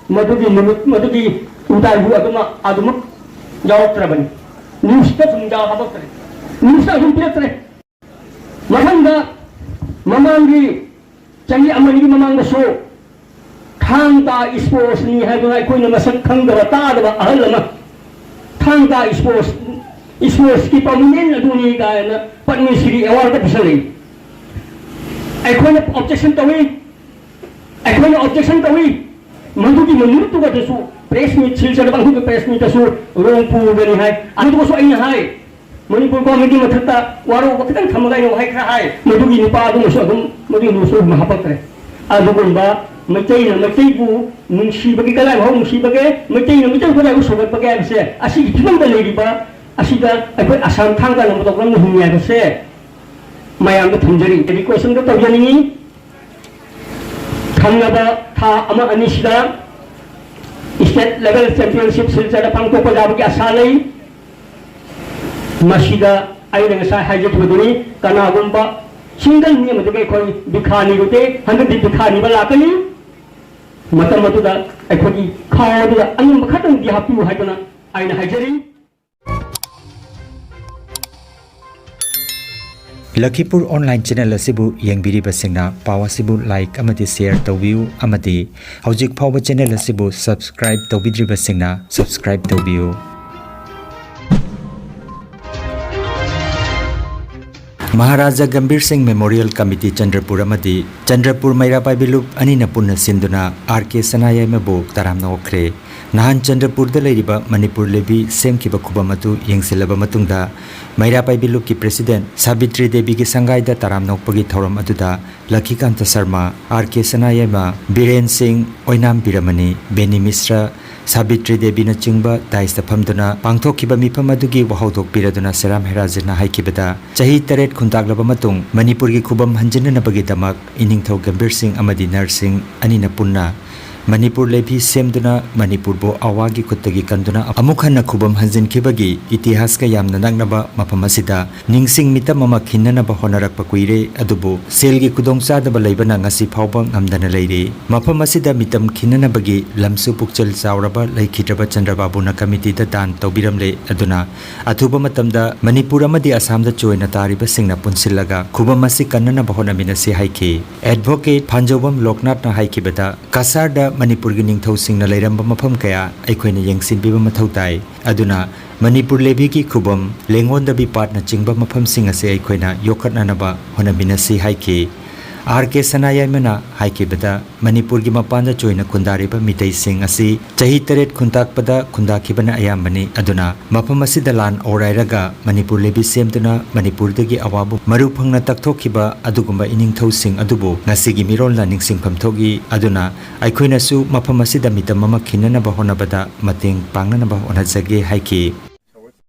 ꯃꯗꯨꯒꯤ ꯅꯨꯃꯤꯠ, ꯃꯗꯨꯒꯤ interview ꯑꯗꯨꯃ ꯑꯗꯨꯃꯛ ꯌꯥꯎꯔꯛꯇ꯭ꯔꯕꯅꯤ꯫ News ꯇ ꯁꯨꯝ ꯌꯥꯎ ꯍꯥꯄꯛꯇ꯭ꯔꯦ꯫ News ꯇ ꯑꯗꯨꯝ ꯄꯤꯔꯛꯇ꯭ꯔꯦ꯫ ꯃꯊꯪꯗ ꯃꯃꯥꯡꯒꯤ ꯆꯍꯤ ꯑꯃꯅꯤꯒꯤ ꯃꯃꯥꯡꯗꯁꯨ ꯊꯥꯡ ꯇꯥ sports ꯅꯤ ꯍꯥꯏꯗꯨꯅ ꯑꯩꯈꯣꯏꯅ ꯃꯁꯛ ꯈꯪꯗꯕ ꯇꯥꯗꯕ ꯑꯍꯜ ꯑꯃ ꯊꯥꯡ ꯇꯥ sports, sports ꯀꯤ ꯄꯥꯎꯃꯤꯅꯦꯟ ꯑꯗꯨꯅꯤ ꯀꯥꯏꯅ ꯄꯗꯃ ꯁ꯭ꯔꯤ award ꯀ ꯄꯤꯁꯜꯂꯛꯏ꯫ ꯑꯩꯈꯣꯏꯅ objection ꯇꯧꯏ, ꯑꯩꯈꯣꯏꯅ objection ꯇꯧꯏ꯫ ꯃꯗꯨꯒꯤ ꯅꯨꯃꯤꯠꯇꯨꯒꯗꯁꯨ press meet, ꯁꯤꯜꯆꯔꯗ ꯄꯥꯡꯊꯣꯛꯄ press meet ꯇꯁꯨ ꯔꯣꯡ ꯄꯨꯒꯅꯤ ꯍꯥꯏ꯫ ꯑꯗꯨꯒꯁꯨ ꯑꯩꯅ ꯍꯥꯏ, ꯃꯅꯤꯄꯨꯔ government ꯀꯤ ꯃꯊꯛꯇ ꯋꯥꯔꯧꯕ ꯈꯤꯇꯪ ꯊꯝꯃꯒ ꯑꯩꯅ ꯋꯥꯍꯩ ꯈꯔ ꯍꯥꯏ꯫ ꯃꯗꯨꯒꯤ ꯅꯨꯄꯥ ꯑꯗꯨꯃꯁꯨ ꯑꯗꯨꯝ ꯃꯗꯨꯒꯤ news ꯇꯨ ꯑꯗꯨꯝ ꯍꯥꯄꯛꯇ꯭ꯔꯦ꯫ ꯑꯗꯨꯒꯨꯝꯕ ꯃꯩꯇꯩꯅ ꯃꯩꯇꯩꯕꯨ ꯅꯨꯡꯁꯤꯕꯒꯤ ꯀꯗꯥꯏꯐꯥꯎ ꯅꯨꯡꯁꯤꯕꯒꯦ, ꯃꯩꯇꯩꯅ ꯃꯩꯇꯩꯕꯨ ꯀꯗꯥꯏꯐꯥꯎ ꯁꯧꯒꯠꯄꯒꯦ ꯍꯥꯏꯕꯁꯦ, ꯑꯁꯤꯒꯤ ꯐꯤꯕꯝꯗ ꯂꯩꯔꯤꯕ ꯑꯁꯤꯗ ꯑꯩꯈꯣꯏ ꯑꯁꯥꯝ ꯊꯥꯡ ꯇꯥꯅ ꯃꯇꯧ ꯀꯔꯝꯅ ꯍꯤꯡꯉꯤ ꯍꯥꯏꯕꯁꯦ ꯃꯌꯥꯝꯗ ꯊꯝꯖꯔꯤ꯫ Request ꯑꯝꯇ ꯇꯧꯖꯅꯤꯡꯉꯤ꯫ ꯊꯪꯅꯕ ꯊꯥ ꯑꯃ ꯑꯅꯤꯁꯤꯗ state level championship ꯁꯤꯜꯆꯔꯗ ꯄꯥꯡꯊꯣꯛꯄ ꯌꯥꯕꯒꯤ ꯑꯁꯥ ꯂꯩ꯫ ꯃꯁꯤꯗ ꯑꯩꯅ ꯉꯁꯥꯏ ꯍꯥꯏꯖꯈꯤꯕꯗꯨꯅꯤ, ꯀꯅꯥꯒꯨꯝꯕ ꯁꯤꯡꯒꯜ ꯃꯤ ꯑꯃꯗꯒꯤ ꯑꯩꯈꯣꯏ ꯕꯤꯈꯥ ꯅꯤꯔꯨꯗꯦ, ꯍꯟꯗꯛꯇꯤ ꯕꯤꯈꯥ ꯅꯤꯕ ꯂꯥꯛꯀꯅꯤ꯫ ꯃꯇꯝ ꯑꯗꯨꯗ ꯑꯩꯈꯣꯏꯒꯤ ꯈꯥꯎ ꯑꯗꯨꯗ ꯑꯉꯝꯕ ꯈꯛꯇꯪꯗꯤ ꯍꯥꯞꯄꯤꯌꯨ ꯍꯥꯏꯗꯨꯅ ꯑꯩꯅ ꯍꯥꯏꯖꯔꯤ꯫ ꯂꯈꯤꯄꯨꯔ ꯑꯣꯟꯂꯥꯏꯟ ꯆꯦꯅꯦꯜ ꯑꯁꯤꯕꯨ ꯌꯦꯡꯕꯤꯔꯤꯕꯁꯤꯡꯅ ꯄꯥꯎ ꯑꯁꯤꯕꯨ ꯂꯥꯏꯛ ꯑꯃꯗꯤ ꯁꯦꯌꯔ ꯇꯧꯕꯤꯌꯨ ꯑꯃꯗꯤ ꯍꯧꯖꯤꯛ ꯐꯥꯎꯕ ꯆꯦꯅꯦꯜ ꯑꯁꯤꯕꯨ ꯁꯕꯁꯀ꯭ꯔꯥꯏꯕ ꯇꯧꯕꯤꯗ꯭ꯔꯤꯕꯁꯤꯡꯅ ꯁꯕꯁꯀ꯭ꯔꯥꯏꯕ ꯇꯧꯕꯤꯌꯨ꯫ ꯃꯍꯥꯔꯥꯖꯥ ꯒꯝꯚꯤꯔ ꯁꯤꯡ ꯃꯦꯃꯣꯔꯤꯌꯦꯜ ꯀꯃꯤꯇꯤ ꯆꯟꯗ꯭ꯔꯄꯨꯔ ꯑꯃꯗꯤ ꯆꯟꯗ꯭ꯔꯄꯨꯔ ꯃꯩꯔꯥ ꯄꯥꯏꯕꯤ ꯂꯨꯞ ꯑꯅꯤꯅ ꯄꯨꯟꯅ ꯁꯤꯟꯗꯨꯅ ꯑꯥꯔ ꯀꯦ ꯁꯅꯥꯌꯥꯏꯃꯕꯨ ꯇꯔꯥꯝꯅ ꯑꯣꯛꯈ꯭ꯔꯦ꯫ ꯅꯍꯥꯟ ꯆꯟꯗ꯭ꯔꯄꯨꯔꯗ ꯂꯩꯔꯤꯕ ꯃꯅꯤꯄꯨꯔ ꯂꯦꯚꯤ ꯁꯦꯝꯈꯤꯕ ꯈꯨꯕꯝ ꯑꯗꯨ ꯌꯦꯡꯁꯤꯜꯂꯕ ꯃꯇꯨꯡꯗ ꯃꯩꯔꯥ ꯄꯥꯏꯕꯤ ꯂꯨꯞꯀꯤ ꯄ꯭ꯔꯦꯁꯤꯗꯦꯟꯠ ꯁꯥꯕꯤꯇ꯭ꯔꯤ ꯗꯦꯕꯤꯒꯤ ꯁꯪꯒꯥꯏꯗ ꯇꯔꯥꯝꯅ ꯑꯣꯛꯄꯒꯤ ꯊꯧꯔꯝ ꯑꯗꯨꯗ ꯂꯛꯈꯤꯀꯥꯟꯇ ꯁꯔꯃ, ꯑꯥꯔ ꯀꯦ ꯁꯅꯥꯌꯥꯏꯃ, ꯕꯤꯔꯦꯟ ꯁꯤꯡ, ꯑꯣꯏꯅꯥꯝ ꯕꯤꯔꯃꯅꯤ, ꯕꯦꯅꯤ ꯃꯤꯁ꯭ꯔ, ꯁꯥꯕꯤꯇ꯭ꯔꯤ ꯗꯦꯕꯤꯅꯆꯤꯡꯕ ꯗꯥꯏꯁꯇ ꯐꯝꯗꯨꯅ ꯄꯥꯡꯊꯣꯛꯈꯤꯕ ꯃꯤꯐꯝ ꯑꯗꯨꯒꯤ ꯋꯥꯍꯧꯗꯣꯛ ꯄꯤꯔꯗꯨꯅ ꯁꯦꯔꯥꯝ ꯍꯦꯔꯥꯖꯤꯅ ꯍꯥꯏꯈꯤꯕꯗ, ꯆꯍꯤ ꯇꯔꯦꯠ ꯈꯨꯟꯇꯥꯛꯂꯕ ꯃꯇꯨꯡ ꯃꯅꯤꯄꯨꯔꯒꯤ ꯈꯨꯕꯝ ꯍꯟꯖꯤꯟꯅꯅꯕꯒꯤꯗꯃꯛ ꯏꯅꯤꯡꯊꯧ ꯒꯝꯚꯤꯔ ꯁꯤꯡ ꯑꯃꯗꯤ ꯅꯔ ꯁꯤꯡ ꯑꯅꯤꯅ ꯄꯨꯟꯅ ꯃꯅꯤꯄꯨꯔ ꯂꯦꯚꯤ ꯁꯦꯝꯗꯨꯅ ꯃꯅꯤꯄꯨꯔꯕꯨ ꯑꯋꯥꯒꯤ ꯈꯨꯠꯇꯒꯤ ꯀꯟꯗꯨꯅ ꯑꯃꯨꯛ ꯍꯟꯅ ꯈꯨꯕꯝ ꯍꯟꯖꯤꯟꯈꯤꯕꯒꯤ ꯏꯇꯤꯍꯥꯁꯀ ꯌꯥꯝꯅ ꯅꯛꯅꯕ ꯃꯐꯝ ꯑꯁꯤꯗ ꯅꯤꯡꯁꯤꯡ ꯃꯤꯇꯝ ꯑꯃ ꯈꯤꯟꯅꯅꯕ ꯍꯣꯠꯅꯔꯛꯄ ꯀꯨꯏꯔꯦ, ꯑꯗꯨꯕꯨ ꯁꯦꯜꯒꯤ ꯈꯨꯗꯣꯡꯆꯥꯗꯕ ꯂꯩꯕꯅ ꯉꯁꯤ ꯐꯥꯎꯕ ꯉꯝꯗꯅ ꯂꯩꯔꯤ꯫ ꯃꯐꯝ ꯑꯁꯤꯗ ꯃꯤꯇꯝ ꯈꯤꯟꯅꯅꯕꯒꯤ ꯂꯝꯁꯨ ꯄꯨꯛꯆꯦꯜ ꯆꯥꯎꯔꯕ ꯂꯩꯈꯤꯗ꯭ꯔꯕ ꯆꯟꯗ꯭ꯔꯕꯥꯕꯨꯅ ꯀꯃꯤꯇꯤꯗ ꯗꯥꯟ ꯇꯧꯕꯤꯔꯝꯂꯦ꯫ ꯑꯗꯨꯅ ꯑꯊꯨꯕ ꯃꯇꯝꯗ ꯃꯅꯤꯄꯨꯔ ꯑꯃꯗꯤ ꯑꯁꯥꯝꯗ ꯆꯣꯏꯅ ꯇꯥꯔꯤꯕꯁꯤꯡꯅ ꯄꯨꯟꯁꯤꯜꯂꯒ ꯈꯨꯕꯝ ꯑꯁꯤ ꯀꯟꯅꯅꯕ ꯍꯣꯠꯅꯃꯤꯟꯅꯁꯤ ꯍꯥꯏꯈꯤ꯫ ꯑꯦꯗꯚꯣꯀꯦꯠ ꯐꯥꯟꯖꯧꯕꯝ ꯂꯣꯛꯅꯥꯊꯅ ꯍꯥꯏꯈꯤꯕꯗ, ꯀꯁꯥꯔꯗ ꯃꯅꯤꯄꯨꯔꯒꯤ ꯅꯤꯡꯊꯧꯁꯤꯡꯅ ꯂꯩꯔꯝꯕ ꯃꯐꯝ ꯀꯌꯥ ꯑꯩꯈꯣꯏꯅ ꯌꯦꯡꯁꯤꯟꯕꯤꯕ ꯃꯊꯧ ꯇꯥꯏ꯫ ꯑꯗꯨꯅ ꯃꯅꯤꯄꯨꯔ ꯂꯦꯚꯤꯒꯤ ꯈꯨꯕꯝ, ꯂꯦꯡꯉꯣꯟꯗꯕꯤ ꯄꯥꯠꯅꯆꯤꯡꯕ ꯃꯐꯝꯁꯤꯡ ꯑꯁꯤ ꯑꯩꯈꯣꯏꯅ ꯌꯣꯛꯈꯠꯅꯅꯕ ꯍꯣꯠꯅꯃꯤꯟꯅꯁꯤ ꯍꯥꯏꯈꯤ꯫ ꯑꯥꯔ ꯀꯦ ꯁꯅꯥꯌꯥꯏꯃꯅ ꯍꯥꯏꯈꯤꯕꯗ, ꯃꯅꯤꯄꯨꯔꯒꯤ ꯃꯄꯥꯟꯗ ꯆꯣꯏꯅ ꯈꯨꯟꯗꯥꯔꯤꯕ ꯃꯤꯇꯩꯁꯤꯡ ꯑꯁꯤ ꯆꯍꯤ ꯇꯔꯦꯠ ꯈꯨꯟꯇꯥꯛꯄꯗ ꯈꯨꯟꯗꯥꯈꯤꯕꯅ ꯑꯌꯥꯝꯕꯅꯤ꯫ ꯑꯗꯨꯅ ꯃꯐꯝ ꯑꯁꯤꯗ ꯂꯥꯟ ꯑꯣꯔꯥꯏꯔꯒ ꯃꯅꯤꯄꯨꯔ ꯂꯦꯚꯤ ꯁꯦꯝꯗꯨꯅ ꯃꯅꯤꯄꯨꯔꯗꯒꯤ ꯑꯋꯥꯕꯨ ꯃꯔꯨ ꯐꯪꯅ ꯇꯛꯊꯣꯛꯈꯤꯕ ꯑꯗꯨꯒꯨꯝꯕ ꯏꯅꯤꯡꯊꯧꯁꯤꯡ ꯑꯗꯨꯕꯨ ꯉꯁꯤꯒꯤ ꯃꯤꯔꯣꯜꯅ ꯅꯤꯡꯁꯤꯡꯐꯝ ꯊꯣꯛꯏ꯫ ꯑꯗꯨꯅ ꯑꯩꯈꯣꯏꯅꯁꯨ ꯃꯐꯝ ꯑꯁꯤꯗ ꯃꯤꯇꯝ ꯑꯃ ꯈꯤꯟꯅꯅꯕ ꯍꯣꯠꯅꯕꯗ ꯃꯇꯦꯡ ꯄꯥꯡꯅꯅꯕ ꯍꯣꯠꯅꯖꯒꯦ ꯍꯥꯏꯈꯤ꯫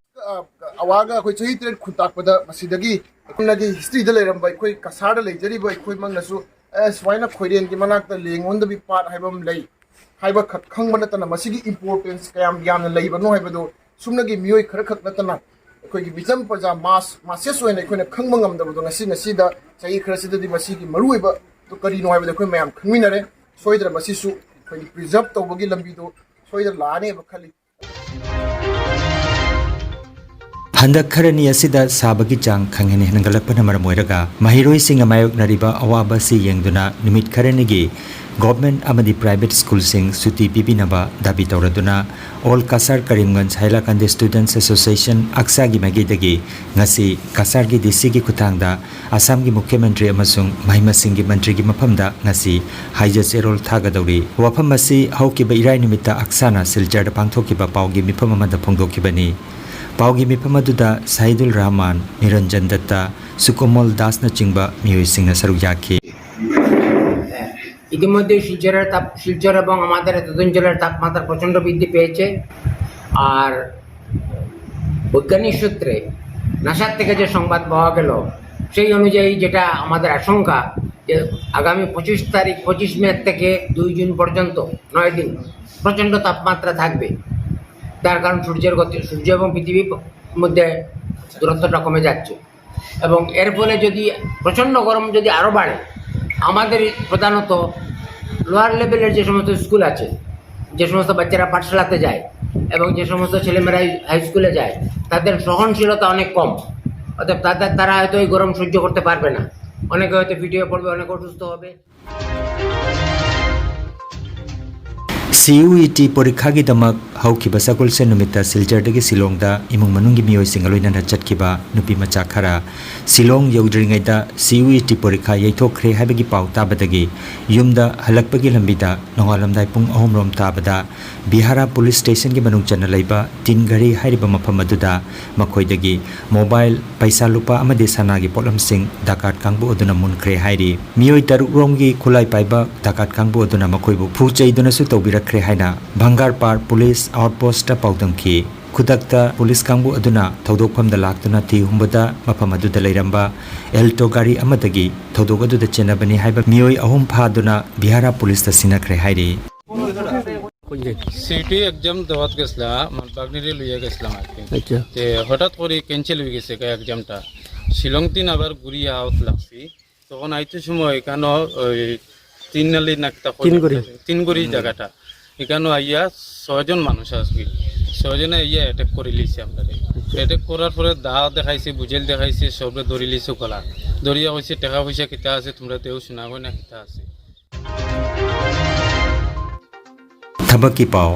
ꯑꯋꯥꯒ ꯑꯩꯈꯣꯏ ꯆꯍꯤ ꯇꯔꯦꯠ ꯈꯨꯟꯇꯥꯛꯄꯗ ꯃꯁꯤꯗꯒꯤ ꯑꯩꯈꯣꯏꯅꯒꯤ ꯍꯤꯁꯇ꯭ꯔꯤꯗ ꯂꯩꯔꯝꯕ ꯑꯩꯈꯣꯏ ꯀꯁꯥꯔꯗ ꯂꯩꯖꯔꯤꯕ ꯑꯩꯈꯣꯏꯃꯛꯅꯁꯨ ꯑꯦ ꯁꯨꯃꯥꯏꯅ ꯈꯣꯏꯔꯦꯟꯒꯤ ꯃꯅꯥꯛꯇ ꯂꯦꯡꯉꯣꯟꯗꯕꯤ ꯄꯥꯠ ꯍꯥꯏꯕ ꯑꯃ ꯂꯩ ꯍꯥꯏꯕ ꯈꯛ ꯈꯪꯕ ꯅꯠꯇꯅ ꯃꯁꯤꯒꯤ ꯏꯝꯄꯣꯔꯇꯦꯟꯁ ꯀꯌꯥꯝ ꯌꯥꯝꯅ ꯂꯩꯕꯅꯣ ꯍꯥꯏꯕꯗꯨ ꯁꯨꯝꯅꯒꯤ ꯃꯤꯑꯣꯏ ꯈꯔꯈꯛ ꯅꯠꯇꯅ ꯑꯩꯈꯣꯏꯒꯤ ꯃꯤꯆꯝ ꯄ꯭ꯔꯖꯥ ꯃꯥꯁ ꯃꯥꯁꯦꯁ ꯑꯣꯏꯅ ꯑꯩꯈꯣꯏꯅ ꯈꯪꯕ ꯉꯝꯗꯕꯗꯣ ꯉꯁꯤ ꯉꯁꯤꯗ ꯆꯍꯤ ꯈꯔꯁꯤꯗꯗꯤ ꯃꯁꯤꯒꯤ ꯃꯔꯨꯑꯣꯏꯕ ꯑꯗꯨ ꯀꯔꯤꯅꯣ ꯍꯥꯏꯕꯗ ꯑꯩꯈꯣꯏ ꯃꯌꯥꯝ ꯈꯪꯃꯤꯟꯅꯔꯦ꯫ ꯁꯣꯏꯗꯅ ꯃꯁꯤꯁꯨ ꯑꯩꯈꯣꯏꯒꯤ ꯄ꯭ꯔꯤꯖꯔꯕ ꯇꯧꯕꯒꯤ ꯂꯝꯕꯤꯗꯣ ꯁꯣꯏꯗꯅ ꯂꯥꯛꯑꯅꯦꯕ ꯈꯜꯂꯤ꯫ ꯍꯟꯗꯛ ꯈꯔꯅꯤ ꯑꯁꯤꯗ ꯁꯥꯕꯒꯤ ꯆꯥꯡ ꯈꯪꯍꯦꯟ ꯍꯦꯟꯒꯠꯂꯛꯄꯅ ꯃꯔꯝ ꯑꯣꯏꯔꯒ ꯃꯍꯩꯔꯣꯏꯁꯤꯡꯅ ꯃꯥꯌꯣꯛꯅꯔꯤꯕ ꯑꯋꯥꯕ ꯑꯁꯤ ꯌꯦꯡꯗꯨꯅ ꯅꯨꯃꯤꯠ ꯈꯔꯅꯤꯒꯤ ꯒꯣꯚꯔꯟꯃꯦꯟꯠ ꯑꯃꯗꯤ ꯄ꯭ꯔꯥꯏꯚꯦꯠ ꯁ꯭ꯀꯨꯜꯁꯤꯡ ꯁꯨꯇꯤ ꯄꯤꯕꯤꯅꯕ Dhabi ꯇꯧꯔꯗꯨꯅ all Cachar Karimganj ꯍꯥꯏꯂꯥꯀꯟꯗꯤ ꯁ꯭ꯇꯨꯗꯦꯟꯠꯁ association, ꯑꯛꯁꯥꯒꯤ ꯃꯥꯏꯀꯩꯗꯒꯤ ꯉꯁꯤ ꯀꯁꯥꯔꯒꯤ ꯗꯤ ꯁꯤꯒꯤ ꯈꯨꯠꯊꯥꯡꯗ ꯑꯁꯥꯝꯒꯤ ꯃꯨꯈ꯭ꯌ ꯃꯟꯇ꯭ꯔꯤ ꯑꯃꯁꯨꯡ ꯃꯍꯩ ꯃꯁꯤꯡꯒꯤ ꯃꯟꯇ꯭ꯔꯤꯒꯤ ꯃꯐꯝꯗ ꯉꯁꯤ ꯍꯥꯏꯖ ꯆꯦꯔꯣꯜ ꯊꯥꯒꯗꯧꯔꯤ꯫ ꯋꯥꯐꯝ ꯑꯁꯤ ꯍꯧꯈꯤꯕ ꯏꯔꯥꯏ ꯅꯨꯃꯤꯠꯇ ꯑꯛꯁꯥꯅ ꯁꯤꯜꯆꯔꯗ ꯄꯥꯡꯊꯣꯛꯈꯤꯕ ꯄꯥꯎꯒꯤ ꯃꯤꯐꯝ ꯑꯃꯗ ꯐꯣꯡꯗꯣꯛꯈꯤꯕꯅꯤ꯫ ꯄꯥꯎꯒꯤ ꯃꯤꯐꯝ ꯑꯗꯨꯗ ꯁꯥꯍꯤꯗꯨꯜ ꯔꯍꯃꯥꯟ, ꯅꯤꯔꯟꯖꯟ ꯗꯠꯇ, ꯁꯨꯀꯣꯃꯣꯜ ꯗꯥꯁꯅꯆꯤꯡꯕ ꯃꯤꯑꯣꯏꯁꯤꯡꯅ ꯁꯔꯨꯛ ꯌꯥꯈꯤ꯫ ইতিমধ্যে শিলচরের তাপ শিলচর এবং আমাদের এতদিন জেলার তাপমাত্রা প্রচণ্ড বৃদ্ধি পেয়েছে। আর বৈজ্ঞানিক সূত্রে নাসার থেকে যে সংবাদ পাওয়া গেল, সেই অনুযায়ী যেটা আমাদের আশঙ্কা, যে আগামী পঁচিশ তারিখ পঁচিশ মে থেকে দুই জুন পর্যন্ত নয় দিন প্রচণ্ড তাপমাত্রা থাকবে। তার কারণ সূর্যের গতি, সূর্য এবং পৃথিবীর মধ্যে দূরত্বটা কমে যাচ্ছে এবং এর ফলে যদি প্রচণ্ড গরম যদি আরও বাড়ে, আমাদের প্রধানত লোয়ার লেভেলের যে সমস্ত স্কুল আছে, যে সমস্ত বাচ্চারা পাঠশালাতে যায় এবং যে সমস্ত ছেলেমেয়েরা হাই স্কুলে যায়, তাদের সহনশীলতা অনেক কম। অর্থাৎ তাদের তারা হয়তো ওই গরম সহ্য করতে পারবে না, অনেকে হয়তো ফিট হয়ে পড়বে, অনেকে অসুস্থ হবে। ꯁꯤ ꯌꯨ ꯏ ꯇꯤ ꯄꯣꯔꯤꯈꯥꯒꯤꯗꯃꯛ ꯍꯧꯈꯤꯕ ꯁꯒꯣꯜꯁꯦꯟ ꯅꯨꯃꯤꯠꯇ ꯁꯤꯜꯆꯔꯗꯒꯤ ꯁꯤꯂꯣꯡꯗ ꯏꯃꯨꯡ ꯃꯅꯨꯡꯒꯤ ꯃꯤꯑꯣꯏꯁꯤꯡꯒ ꯂꯣꯏꯅꯅ ꯆꯠꯈꯤꯕ ꯅꯨꯄꯤ ꯃꯆꯥ ꯈꯔ ꯁꯤꯂꯣꯡ ꯌꯧꯗ꯭ꯔꯤꯉꯩꯗ ꯁꯤ ꯌꯨ ꯏ ꯇꯤ ꯄꯣꯔꯤꯈꯥ ꯌꯩꯊꯣꯛꯈ꯭ꯔꯦ ꯍꯥꯏꯕꯒꯤ ꯄꯥꯎ ꯇꯥꯕꯗꯒꯤ ꯌꯨꯝꯗ ꯍꯜꯂꯛꯄꯒꯤ ꯂꯝꯕꯤꯗ ꯅꯣꯡꯉꯥꯜꯂꯝꯗꯥꯏ ꯄꯨꯡ ꯑꯍꯨꯝ ꯔꯣꯝ ꯇꯥꯕꯗ ꯕꯤꯍꯥꯔꯥ ꯄꯨꯂꯤꯁ ꯁ꯭ꯇꯦꯁꯟꯒꯤ ꯃꯅꯨꯡ ꯆꯟꯅ ꯂꯩꯕ ꯇꯤꯟ ꯘꯔꯤ ꯍꯥꯏꯔꯤꯕ ꯃꯐꯝ ꯑꯗꯨꯗ ꯃꯈꯣꯏꯗꯒꯤ ꯃꯣꯕꯥꯏꯜ, ꯄꯩꯁꯥ ꯂꯨꯄꯥ ꯑꯃꯗꯤ ꯁꯅꯥꯒꯤ ꯄꯣꯠꯂꯝꯁꯤꯡ ꯗꯀꯥꯠ ꯀꯥꯡꯕꯨ ꯑꯗꯨꯅ ꯃꯨꯟꯈ꯭ꯔꯦ ꯍꯥꯏꯔꯤ꯫ ꯃꯤꯑꯣꯏ ꯇꯔꯨꯛ ꯔꯣꯝꯒꯤ ꯈꯨꯠꯂꯥꯏ ꯄꯥꯏꯕ ꯗꯀꯥꯠ ꯀꯥꯡꯕꯨ ꯑꯗꯨꯅ ꯃꯈꯣꯏꯕꯨ ꯐꯨ ꯆꯩꯗꯨꯅꯁꯨ ꯇꯧꯕꯤꯔꯛꯈ꯭ꯔꯦ ꯍꯥꯏꯅ ꯚꯪꯒꯥꯔꯄꯥꯔ ꯄꯨꯂꯤꯁ ꯑꯥꯎꯠꯄꯣꯁꯇ ꯄꯥꯎꯗꯝꯈꯤ꯫ ꯈꯨꯗꯛꯇ ꯄꯨꯂꯤꯁ ꯀꯥꯡꯕꯨ ꯑꯗꯨꯅ ꯊꯧꯗꯣꯛꯐꯝꯗ ꯂꯥꯛꯇꯨꯅ ꯊꯤ ꯍꯨꯝꯕꯗ ꯃꯐꯝ ꯑꯗꯨꯗ ꯂꯩꯔꯝꯕ ꯑꯦꯜꯇꯣ ꯒꯥꯔꯤ ꯑꯃꯗꯒꯤ ꯊꯧꯗꯣꯛ ꯑꯗꯨꯗ ꯆꯦꯟꯅꯕꯅꯤ ꯍꯥꯏꯕ ꯃꯤꯑꯣꯏ ꯑꯍꯨꯝ ꯐꯥꯗꯨꯅ ꯕꯤꯍꯥꯔꯥ ꯄꯨꯂꯤꯁꯇ ꯁꯤꯟꯅꯈ꯭ꯔꯦ ꯍꯥꯏꯔꯤ꯫ কোন জায়গায়? সিটি এক্সাম দেওয়াত গেছিলা, আমার বাগনিরে লইয়া গেছিলাম আর কি। আচ্ছা। তে হঠাৎ করে ক্যান্সেল হয়ে গেছে গা এক্সামটা। শিলং দিন আবার ঘুরিয়া আওত লাগছি। তখন আইতে সময় এখানে ওই তিন নালি না কিতা কই তিন গড়ি। তিন গড়ি জায়গাটা। এখানে আইয়া ছয়জন মানুষ আসবে। ছয়জনে আইয়া অ্যাটাক করে লিছে আমরা। অ্যাটাক করার পরে দা দেখাইছে, বুঝেল দেখাইছে, সবরে ধরি লিছে গলা। ধরিয়া কইছে, "টাকা পয়সা কিতা আছে, তোমরা দেও শোনা কই না কিতা আছে।" ꯊꯕꯛꯀꯤ ꯄꯥꯎ꯫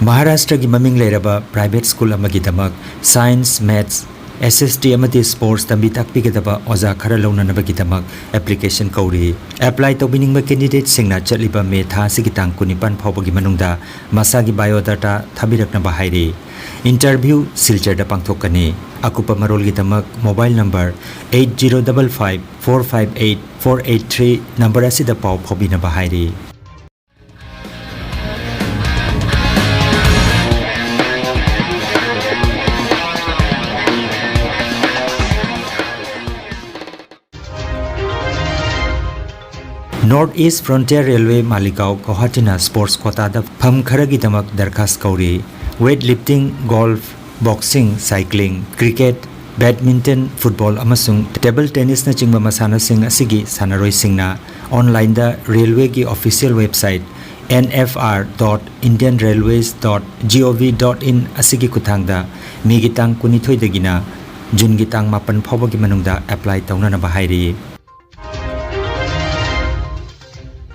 ꯃꯍꯥꯔꯥꯁꯇ꯭ꯔꯒꯤ ꯃꯃꯤꯡ ꯂꯩꯔꯕ ꯄ꯭ꯔꯥꯏꯚꯦꯠ ꯁ꯭ꯀꯨꯜ ꯑꯃꯒꯤꯗꯃꯛ ꯁꯥꯏꯟꯁ, ꯃꯦꯊꯁ, ꯑꯦꯁ ꯑꯦꯁ ꯇꯤ ꯑꯃꯗꯤ ꯁ꯭ꯄꯣꯔꯠꯁ ꯇꯝꯕꯤ ꯇꯥꯛꯄꯤꯒꯗꯕ ꯑꯣꯖꯥ ꯈꯔ ꯂꯧꯅꯅꯕꯒꯤꯗꯃꯛ ꯑꯦꯄ꯭ꯂꯤꯀꯦꯁꯟ ꯀꯧꯔꯤ꯫ ꯑꯦꯄ꯭ꯂꯥꯏ ꯇꯧꯕꯤꯅꯤꯡꯕ ꯀꯦꯟꯗꯤꯗꯦꯠꯁꯤꯡꯅ ꯆꯠꯂꯤꯕ ꯃꯦ ꯊꯥ ꯑꯁꯤꯒꯤ ꯇꯥꯡ ꯀꯨꯟꯅꯤꯄꯥꯟ ꯐꯥꯎꯕꯒꯤ ꯃꯅꯨꯡꯗ ꯃꯁꯥꯒꯤ ꯕꯥꯏꯑꯣꯗꯥꯇꯥ ꯊꯥꯕꯤꯔꯛꯅꯕ ꯍꯥꯏꯔꯤ꯫ ꯏꯟꯇꯔꯚ꯭ꯌꯨ ꯁꯤꯜꯆꯔꯗ ꯄꯥꯡꯊꯣꯛꯀꯅꯤ꯫ ꯑꯀꯨꯞꯄ ꯃꯔꯣꯜꯒꯤꯗꯃꯛ mobile number eight zero double five four five eight four eight three number ꯑꯁꯤꯗ ꯄꯥꯎ ꯐꯥꯎꯕꯤꯅꯕ ꯍꯥꯏꯔꯤ꯫ North East Frontier Railway Maligaon ꯒꯧꯍꯥꯇꯤꯅ ꯁ꯭ꯄꯣꯔꯠꯁ ꯀ꯭ꯋꯥꯇꯥꯗ ꯐꯝ ꯈꯔꯒꯤꯗꯃꯛ ꯗꯔꯈꯥꯁ ꯀꯧꯔꯤ꯫ Weight lifting, golf, boxing, cycling, cricket, badminton, football ꯑꯃꯁꯨꯡ ꯇꯦꯕꯜ ꯇꯦꯅꯤꯁꯅꯆꯤꯡꯕ ꯃꯁꯥꯟꯅꯁꯤꯡ ꯑꯁꯤꯒꯤ ꯁꯥꯟꯅꯔꯣꯏꯁꯤꯡꯅ ꯑꯣꯟꯂꯥꯏꯟꯗ ꯔꯦꯜꯋꯦꯒꯤ official website N F R dot Indian Railways dot G O V dot in ꯑꯁꯤꯒꯤ ꯈꯨꯠꯊꯥꯡꯗ ꯃꯦꯒꯤ ꯇꯥꯡ ꯀꯨꯟꯅꯤꯊꯣꯏꯗꯒꯤꯅ ꯖꯨꯟꯒꯤ ꯇꯥꯡ ꯃꯥꯄꯟ ꯐꯥꯎꯕꯒꯤ ꯃꯅꯨꯡꯗ ꯑꯦꯄ꯭ꯂꯥꯏ ꯇꯧꯅꯅꯕ ꯍꯥꯏꯔꯤ꯫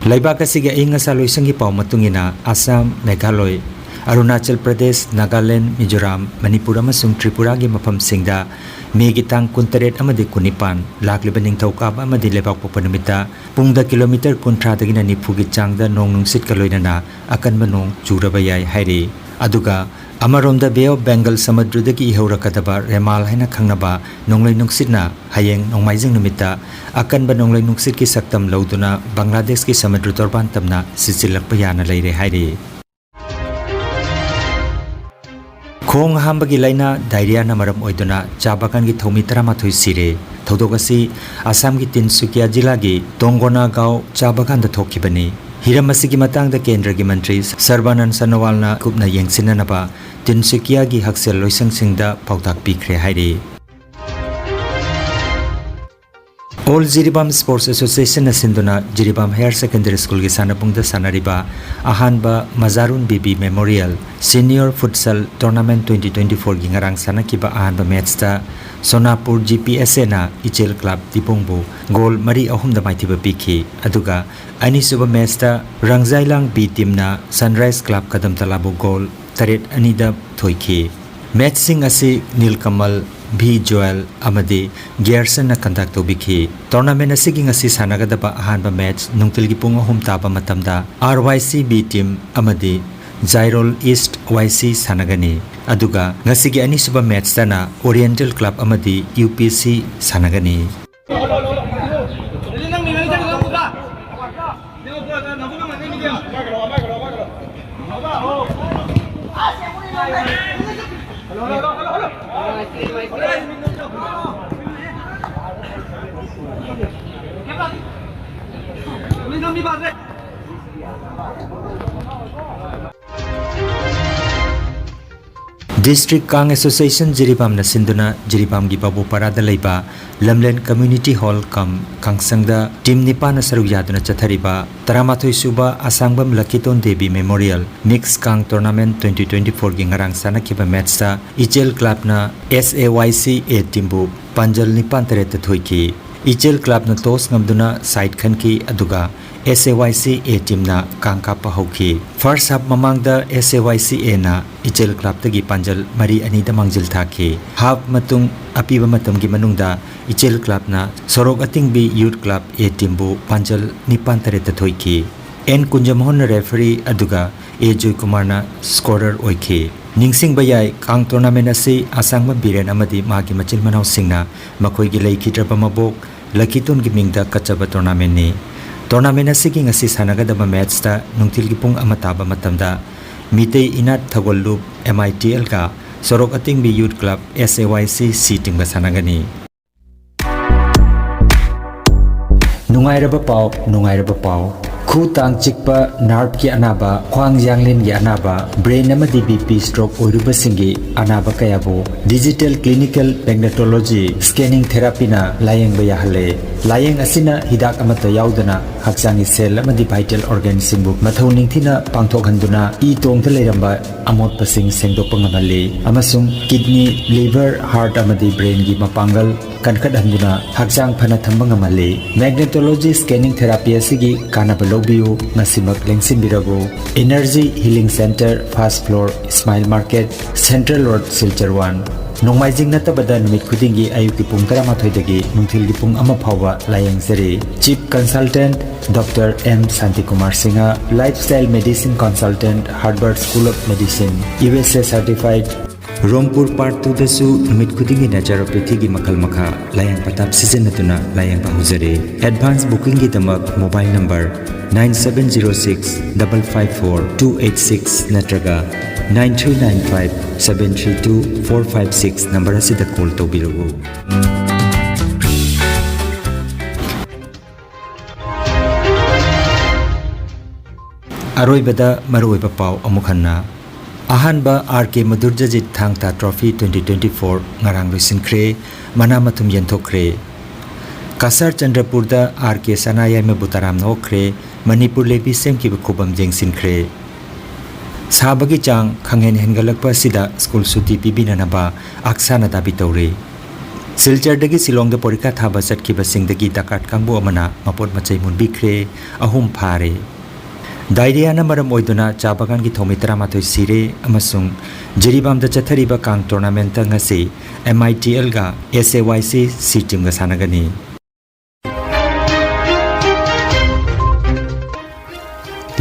ꯂꯩꯕꯥꯛ ꯑꯁꯤꯒꯤ ꯑꯏꯪ ꯑꯁꯥ ꯂꯣꯏꯁꯪꯒꯤ ꯄꯥꯎ ꯃꯇꯨꯡ ꯏꯟꯅ, ꯑꯁꯥꯝ, ꯃꯦꯘꯥꯂꯣꯏ, ꯑꯔꯨꯅꯥꯆꯜ ꯄ꯭ꯔꯗꯦꯁ, ꯅꯥꯒꯥꯂꯦꯟ, ꯃꯤꯖꯣꯔꯥꯝ, ꯃꯅꯤꯄꯨꯔ ꯑꯃꯁꯨꯡ ꯇ꯭ꯔꯤꯄꯨꯔꯥꯒꯤ ꯃꯐꯝꯁꯤꯡꯗ ꯃꯦꯒꯤ ꯇꯥꯡ ꯀꯨꯟꯇꯔꯦꯠ ꯑꯃꯗꯤ ꯀꯨꯟꯅꯤꯄꯥꯟ, ꯂꯥꯛꯂꯤꯕ ꯅꯤꯡꯊꯧꯀꯥꯕ ꯑꯃꯗꯤ ꯂꯩꯕꯥꯛꯄꯣꯛꯄ ꯅꯨꯃꯤꯠꯇ ꯄꯨꯡꯗ ꯀꯤꯂꯣꯃꯤꯇꯔ ꯀꯨꯟꯊ꯭ꯔꯥꯗꯒꯤꯅ ꯅꯤꯐꯨꯒꯤ ꯆꯥꯡꯗ ꯅꯣꯡ ꯅꯨꯡꯁꯤꯠꯀ ꯂꯣꯏꯅꯅ ꯑꯀꯟꯕ ꯅꯣꯡ ꯆꯨꯔꯕ ꯌꯥꯏ ꯍꯥꯏꯔꯤ꯫ ꯑꯗꯨꯒ ꯑꯃꯔꯣꯝꯗ, ꯕꯦ ꯑꯣꯐ ꯕꯦꯡꯒꯜ ꯁꯃꯨꯗ꯭ꯔꯗꯒꯤ ꯏꯍꯧꯔꯛꯀꯗꯕ ꯔꯦꯃꯥꯜ ꯍꯥꯏꯅ ꯈꯪꯅꯕ ꯅꯣꯡꯂꯩ ꯅꯨꯡꯁꯤꯠꯅ ꯍꯌꯦꯡ ꯅꯣꯡꯃꯥꯏꯖꯤꯡ ꯅꯨꯃꯤꯠꯇ ꯑꯀꯟꯕ ꯅꯣꯡꯂꯩ ꯅꯨꯡꯁꯤꯠꯀꯤ ꯁꯛꯇꯝ ꯂꯧꯗꯨꯅ ꯕꯪꯒ꯭ꯂꯥꯗꯦꯁꯀꯤ ꯁꯃꯨꯗ꯭ꯔ ꯇꯣꯔꯕꯥꯟ ꯇꯝꯅ ꯁꯤꯠꯆꯤꯜꯂꯛꯄ ꯌꯥꯅ ꯂꯩꯔꯦ ꯍꯥꯏꯔꯤ꯫ ꯈꯣꯡ ꯍꯥꯝꯕꯒꯤ ꯂꯥꯏꯅꯥ ꯗꯥꯏꯔꯤꯌꯥꯅ ꯃꯔꯝ ꯑꯣꯏꯗꯨꯅ ꯆꯥ ꯕꯥꯒꯥꯟꯒꯤ ꯊꯧꯃꯤ ꯇꯔꯥꯃꯥꯊꯣꯏ ꯁꯤꯔꯦ꯫ ꯊꯧꯗꯣꯛ ꯑꯁꯤ ꯑꯁꯥꯝꯒꯤ ꯇꯤꯟꯁꯨꯀꯤꯌꯥ ꯖꯤꯂꯥꯒꯤ ꯇꯣꯡꯒꯣꯅꯥꯒꯥꯎ ꯆꯥ ꯕꯥꯒꯥꯟꯗ ꯊꯣꯛꯈꯤꯕꯅꯤ꯫ ꯍꯤꯔꯝ ꯑꯁꯤꯒꯤ ꯃꯇꯥꯡꯗ ꯀꯦꯟꯗ꯭ꯔꯒꯤ ꯃꯟꯇ꯭ꯔꯤ ꯁꯔꯕꯥꯅꯟ ꯁꯣꯅꯣꯋꯥꯜꯅ ꯀꯨꯞꯅ ꯌꯦꯡꯁꯤꯟꯅꯅꯕ ꯇꯤꯟꯁꯨꯀꯤꯌꯥꯒꯤ ꯍꯛꯁꯦꯜ ꯂꯣꯏꯁꯪꯁꯤꯡꯗ ꯄꯥꯎꯇꯥꯛ ꯄꯤꯈ꯭ꯔꯦ ꯍꯥꯏꯔꯤ꯫ ꯑꯣꯜ ꯖꯤꯔꯤꯕꯥꯝ ꯁ꯭ꯄꯣꯔꯠꯁ ꯑꯦꯁꯣꯁꯤꯌꯦꯁꯟꯅ ꯁꯤꯟꯗꯨꯅ ꯖꯤꯔꯤꯕꯥꯝ ꯍꯥꯌꯔ ꯁꯦꯀꯦꯟꯗꯔꯤ ꯁ꯭ꯀꯨꯜꯒꯤ ꯁꯥꯟꯅꯕꯨꯡꯗ ꯁꯥꯟꯅꯔꯤꯕ ꯑꯍꯥꯟꯕ Majarun Bibi memorial senior futsal tournament twenty twenty ꯐꯣꯔꯒꯤ ꯉꯔꯥꯡ ꯁꯥꯟꯅꯈꯤꯕ ꯑꯍꯥꯟꯕ ꯃꯦꯠꯆꯇ ꯁꯣꯅꯥꯄꯨꯔ ꯖꯤ ꯄꯤ ꯑꯦꯁ ꯑꯦꯅ ꯏꯆꯦꯜ ꯀ꯭ꯂꯕ ꯗꯤꯄꯣꯡꯕꯨ ꯒꯣꯜ ꯃꯔꯤ ꯑꯍꯨꯝꯗ ꯃꯥꯏꯊꯤꯕ ꯄꯤꯈꯤ꯫ ꯑꯗꯨꯒ ꯑꯅꯤꯁꯨꯕ ꯃꯦꯠꯆꯇ ꯔꯪꯖꯥꯏꯂꯥꯡ ꯕꯤ ꯇꯤꯝꯅ ꯁꯟꯔꯥꯏꯖ ꯀ꯭ꯂꯕ ꯀꯗꯝꯇꯂꯥꯕꯨ ꯒꯣꯜ ꯇꯔꯦꯠ ꯑꯅꯤꯗ ꯊꯣꯏꯈꯤ꯫ ꯃꯦꯠꯆꯁꯤꯡ ꯑꯁꯤ ꯅꯤꯜꯀꯃꯜ, ꯚꯤ ꯖꯣꯌꯦꯜ ꯑꯃꯗꯤ ꯒꯤꯌꯔꯁꯟꯅ ꯀꯟꯗꯛ ꯇꯧꯕꯤꯈꯤ꯫ ꯇꯣꯔꯅꯥꯃꯦꯟꯠ ꯑꯁꯤꯒꯤ ꯉꯁꯤ ꯁꯥꯟꯅꯒꯗꯕ ꯑꯍꯥꯟꯕ ꯃꯦꯠꯆ ꯅꯨꯡꯊꯤꯜꯒꯤ ꯄꯨꯡ ꯑꯍꯨꯝ ꯇꯥꯕ ꯃꯇꯝꯗ ꯑꯥꯔ ꯋꯥꯏ ꯁꯤ ꯕꯤ ꯇꯤꯝ ꯑꯃꯗꯤ ꯖꯥꯏꯔꯣꯜ ꯏꯁ꯭ꯠ ꯋꯥꯏ ꯁꯤ ꯁꯥꯟꯅꯒꯅꯤ꯫ ꯑꯗꯨꯒ ꯉꯁꯤꯒꯤ ꯑꯅꯤꯁꯨꯕ ꯃꯦꯠꯆꯇꯅ ꯑꯣꯔꯤꯌꯦꯟꯇꯦꯜ ꯀ꯭ꯂꯕ ꯑꯃꯗꯤ ꯌꯨ ꯄꯤ ꯁꯤ ꯁꯥꯟꯅꯒꯅꯤ꯫ ꯗꯤꯁꯇ꯭ꯔꯤꯛ ꯀꯥꯡ ꯑꯦꯁꯣꯁꯤꯌꯦꯁꯟ ꯖꯤꯔꯤꯕꯥꯝꯅ ꯁꯤꯟꯗꯨꯅ ꯖꯤꯔꯤꯕꯥꯝꯒꯤ ꯕꯥꯕꯨꯄꯥꯔꯥꯗ ꯂꯩꯕ ꯂꯝꯂꯦꯟ ꯀꯝꯃ꯭ꯌꯨꯅꯤꯇꯤ ꯍꯣꯜ ꯀꯝ ꯀꯥꯡꯁꯪꯗ ꯇꯤꯝ ꯅꯤꯄꯥꯟꯅ ꯁꯔꯨꯛ ꯌꯥꯗꯨꯅ ꯆꯠꯊꯔꯤꯕ ꯇꯔꯥꯃꯥꯊꯣꯏ ꯁꯨꯕ ꯑꯁꯥꯡꯕꯝ ꯂꯛꯀꯤꯇꯣꯟ ꯗꯦꯕꯤ ꯃꯦꯃꯣꯔꯤꯌꯦꯜ ꯃꯤꯛꯁ ꯀꯥꯡ ꯇꯣꯔꯅꯥꯃꯦꯟꯠ ꯇ꯭ꯋꯦꯟꯇꯤ ꯇ꯭ꯋꯦꯟꯇꯤ ꯐꯣꯔꯒꯤ ꯉꯔꯥꯡ ꯁꯥꯟꯅꯈꯤꯕ ꯃꯦꯠꯆꯇ ꯏꯆꯦꯜ ꯀ꯭ꯂꯕꯅ ꯑꯦꯁ ꯑꯦ ꯋꯥꯏ ꯁꯤ ꯑꯦ ꯇꯤꯝꯕꯨ ꯄꯥꯟꯖꯜ ꯅꯤꯄꯥꯟ ꯇꯔꯦꯠꯇ ꯊꯣꯏꯈꯤ꯫ ꯏꯆꯦꯜ ꯀ꯭ꯂꯕꯅ ꯇꯣꯁ ꯉꯝꯗꯨꯅ ꯁꯥꯏꯠ ꯈꯟꯈꯤ, ꯑꯗꯨꯒ ꯑꯦꯁ ꯑꯦ ꯋꯥꯏ ꯁꯤ ꯑꯦ ꯇꯤꯝꯅ ꯀꯥꯡ ꯀꯥꯞꯄ ꯍꯧꯈꯤ꯫ ꯐꯥꯔꯁ ꯍꯥꯐ ꯃꯃꯥꯡꯗ ꯑꯦꯁ ꯑꯦ ꯋꯥꯏ ꯁꯤ ꯑꯦꯅ ꯏꯆꯦꯜ ꯀ꯭ꯂꯕꯇꯒꯤ ꯄꯥꯟꯖꯜ ꯃꯔꯤ ꯑꯅꯤꯗ ꯃꯥꯡꯖꯤꯜ ꯊꯥꯈꯤ꯫ ꯍꯥꯐ ꯃꯇꯨꯡ ꯑꯄꯤꯕ ꯃꯇꯝꯒꯤ ꯃꯅꯨꯡꯗ ꯏꯆꯦꯜ ꯀ꯭ꯂꯕꯅ ꯁꯣꯔꯣꯛ ꯑꯇꯤꯡꯕꯤ ꯌꯨꯠ ꯀ꯭ꯂꯕ ꯑꯦ ꯇꯤꯝꯕꯨ ꯄꯥꯟꯖꯜ ꯅꯤꯄꯥꯟ ꯇꯔꯦꯠꯇ ꯊꯣꯏꯈꯤ꯫ ꯑꯦꯟ ꯀꯨꯟꯖꯃꯣꯍꯟꯅ ꯔꯦꯐꯔꯤ, ꯑꯗꯨꯒ ꯑꯦ ꯖꯣꯏꯀꯨꯃꯥꯔꯅ ꯁ꯭ꯀꯣꯔꯔ ꯑꯣꯏꯈꯤ꯫ ꯅꯤꯡꯁꯤꯡꯕ ꯌꯥꯏ, ꯀꯥꯡ ꯇꯣꯔꯅꯥꯃꯦꯟ ꯑꯁꯤ ꯑꯁꯥꯡꯕꯝ ꯕꯤꯔꯦꯟ ꯑꯃꯗꯤ ꯃꯥꯒꯤ ꯃꯆꯤꯟ ꯃꯅꯥꯎꯁꯤꯡꯅ ꯃꯈꯣꯏꯒꯤ ꯂꯩꯈꯤꯗ꯭ꯔꯕ ꯃꯕꯣꯛ ꯂꯛꯀꯤꯇꯣꯟꯒꯤ ꯃꯤꯡꯗ ꯀꯠꯆꯕ ꯇꯣꯔꯅꯥꯃꯦꯟꯅꯤ꯫ ꯇꯣꯔꯅꯥꯃꯦꯟ ꯑꯁꯤꯒꯤ ꯉꯁꯤ ꯁꯥꯟꯅꯒꯗꯕ ꯃꯦꯠꯆꯇ ꯅꯨꯡꯊꯤꯜꯒꯤ ꯄꯨꯡ ꯑꯃ ꯇꯥꯕ ꯃꯇꯝꯗ ꯃꯤꯇꯩ ꯏꯅꯥꯠ ꯊꯧꯒꯜ ꯂꯨꯞ ꯑꯦꯝ ꯑꯥꯏ ꯇꯤ ꯑꯦꯜꯒ ꯁꯣꯔꯣꯛ ꯑꯇꯤꯡꯕꯤ ꯌꯨꯠ ꯀ꯭ꯂꯕ ꯑꯦꯁ ꯑꯦ ꯋꯥꯏ ꯁꯤ ꯁꯤ ꯇꯤꯝꯒ ꯁꯥꯟꯅꯒꯅꯤ꯫ ꯅꯨꯡꯉꯥꯏꯔꯕ ꯄꯥꯎ, ꯅꯨꯡꯉꯥꯏꯔꯕ ꯄꯥꯎ꯫ ꯈꯨ ꯇꯥꯡ ꯆꯤꯛꯄ, ꯅꯥꯔꯚꯀꯤ ꯑꯅꯥꯕ, ꯈ꯭ꯋꯥꯡ ꯌꯥꯡꯂꯦꯟꯒꯤ ꯑꯅꯥꯕ, ꯕ꯭ꯔꯦꯟ ꯑꯃꯗꯤ ꯕꯤ ꯄꯤ ꯁ꯭ꯇ꯭ꯔꯣꯛ ꯑꯣꯏꯔꯨꯕꯁꯤꯡꯒꯤ ꯑꯅꯥꯕ ꯀꯌꯥꯕꯨ digital clinical magnetology scanning therapyꯅ ꯂꯥꯌꯦꯡꯕ ꯌꯥꯍꯜꯂꯦ꯫ ꯂꯥꯌꯦꯡ ꯑꯁꯤꯅ ꯍꯤꯗꯥꯛ ꯑꯃꯠꯇ ꯌꯥꯎꯗꯅ ꯍꯛꯆꯥꯡꯒꯤ cell ꯑꯃꯗꯤ vital organꯁꯤꯡꯕꯨ ꯃꯊꯧ ꯅꯤꯡꯊꯤꯅ ꯄꯥꯡꯊꯣꯛꯍꯟꯗꯨꯅ ꯏ ꯇꯣꯡꯗ ꯂꯩꯔꯝꯕ ꯑꯃꯣꯠꯄꯁꯤꯡ ꯁꯦꯡꯗꯣꯛꯄ ꯉꯝꯍꯜꯂꯤ ꯑꯃꯁꯨꯡ kidney, liver, heart ꯑꯃꯗꯤ brainꯒꯤ ꯃꯄꯥꯡꯒꯜ ꯀꯟꯈꯠꯍꯟꯗꯨꯅ ꯍꯛꯆꯥꯡ ꯐꯅ ꯊꯝꯕ ꯉꯝꯍꯜꯂꯤ꯫ Magnetology scanning therapy ꯑꯁꯤꯒꯤ ꯀꯥꯟꯅꯕ ꯂꯧꯕꯤꯌꯨ, ꯉꯁꯤꯃꯛ ꯂꯦꯡꯁꯤꯟꯕꯤꯔꯕꯨ꯫ Energy Healing Center, first floor, Smile Market, Central Road, Silchar one꯫ ꯅꯣꯡꯃꯥꯏꯖꯤꯡ ꯅꯠꯇꯕꯗ ꯅꯨꯃꯤꯠ ꯈꯨꯗꯤꯡꯒꯤ ꯑꯌꯨꯛꯀꯤ ꯄꯨꯡ ꯇꯔꯥꯃꯥꯊꯣꯏꯗꯒꯤ ꯅꯨꯡꯊꯤꯜꯒꯤ ꯄꯨꯡ ꯑꯃ ꯐꯥꯎꯕ ꯂꯥꯌꯦꯡꯖꯔꯤ꯫ Chief Consultant Doctor M Shantikumar Singha, Lifestyle Medicine Consultant, Harvard School of Medicine, U S A certified꯫ ꯔꯣꯡꯄꯨꯔ Part twoꯗꯁꯨ ꯅꯨꯃꯤꯠ ꯈꯨꯗꯤꯡꯒꯤ naturopathyꯒꯤ ꯃꯈꯜ ꯃꯈꯥ ꯂꯥꯌꯦꯡ ꯄꯊꯥꯞ ꯁꯤꯖꯤꯟꯅꯗꯨꯅ ꯂꯥꯌꯦꯡꯕ ꯍꯧꯖꯔꯤ꯫ Advance bookingꯒꯤꯗꯃꯛ mobile number nine seven zero six double five four two eight six ꯅꯠꯇ꯭ꯔꯒ nine three nine five seven three two four five six number ꯑꯁꯤꯗ call ꯇꯧꯕꯤꯔꯛꯎ꯫ ꯑꯔꯣꯏꯕꯗ ꯃꯔꯨꯑꯣꯏꯕ ꯄꯥꯎ ꯑꯃꯨꯛ ꯍꯟꯅ꯫ ꯑꯍꯥꯟꯕ R K ꯃꯙꯨꯔꯖꯖꯤꯠ ꯊꯥꯡ ꯇꯥ Trophy twenty twenty four ꯉꯔꯥꯡ ꯂꯣꯏꯁꯤꯟꯈ꯭ꯔꯦ, ꯃꯅꯥ ꯃꯊꯨꯝ ꯌꯦꯟꯊꯣꯛꯈ꯭ꯔꯦ꯫ ꯀꯁꯥꯔ ꯆꯟꯗ꯭ꯔꯄꯨꯔꯗ R K ꯁꯅꯥꯌꯥꯏꯃꯕꯨ ꯇꯔꯥꯝꯅ ꯑꯣꯛꯈ꯭ꯔꯦ, ꯃꯅꯤꯄꯨꯔ ꯂꯩꯕꯤ ꯁꯦꯝꯈꯤꯕ ꯈꯨꯕꯝ ꯌꯦꯡꯁꯤꯟꯈ꯭ꯔꯦ꯫ ꯁꯥꯕꯒꯤ ꯆꯥꯡ ꯈꯪꯍꯦꯟ ꯍꯦꯟꯒꯠꯂꯛꯄ ꯑꯁꯤꯗ ꯁ꯭ꯀꯨꯜ ꯁꯨꯇꯤ ꯄꯤꯕꯤꯅꯅꯕ ꯑꯛꯁꯥꯅ ꯗꯥꯕꯤ ꯇꯧꯔꯤ꯫ ꯁꯤꯜꯆꯔꯗꯒꯤ ꯁꯤꯂꯣꯡꯗ ꯄꯣꯔꯤꯈꯥ ꯊꯥꯕ ꯆꯠꯈꯤꯕꯁꯤꯡꯗꯒꯤ ꯗꯀꯥꯠ ꯀꯥꯡꯕꯨ ꯑꯃꯅ ꯃꯄꯣꯠ ꯃꯆꯩ ꯃꯨꯟꯕꯤꯈ꯭ꯔꯦ, ꯑꯍꯨꯝ ꯐꯥꯔꯦ꯫ ꯗꯥꯏꯔꯤꯌꯥꯅ ꯃꯔꯝ ꯑꯣꯏꯗꯨꯅ ꯆꯥ ꯕꯒꯥꯟꯒꯤ ꯊꯧꯃꯤ ꯇꯔꯥꯃꯥꯊꯣꯏ ꯁꯤꯔꯦ ꯑꯃꯁꯨꯡ ꯖꯤꯔꯤꯕꯥꯝꯗ ꯆꯠꯊꯔꯤꯕ ꯀꯥꯡ tournamentꯇ ꯉꯁꯤ M I T Lꯒ S A Y C C teamꯒ ꯁꯥꯟꯅꯒꯅꯤ꯫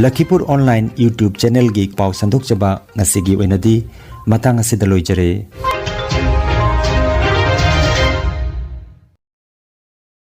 ꯂꯈꯤꯄꯨꯔ online YouTube channelꯒꯤ ꯄꯥꯎ ꯁꯟꯗꯣꯛꯆꯕ ꯉꯁꯤꯒꯤ ꯑꯣꯏꯅꯗꯤ ꯃꯇꯥꯡ ꯑꯁꯤꯗ ꯂꯣꯏꯖꯔꯦ꯫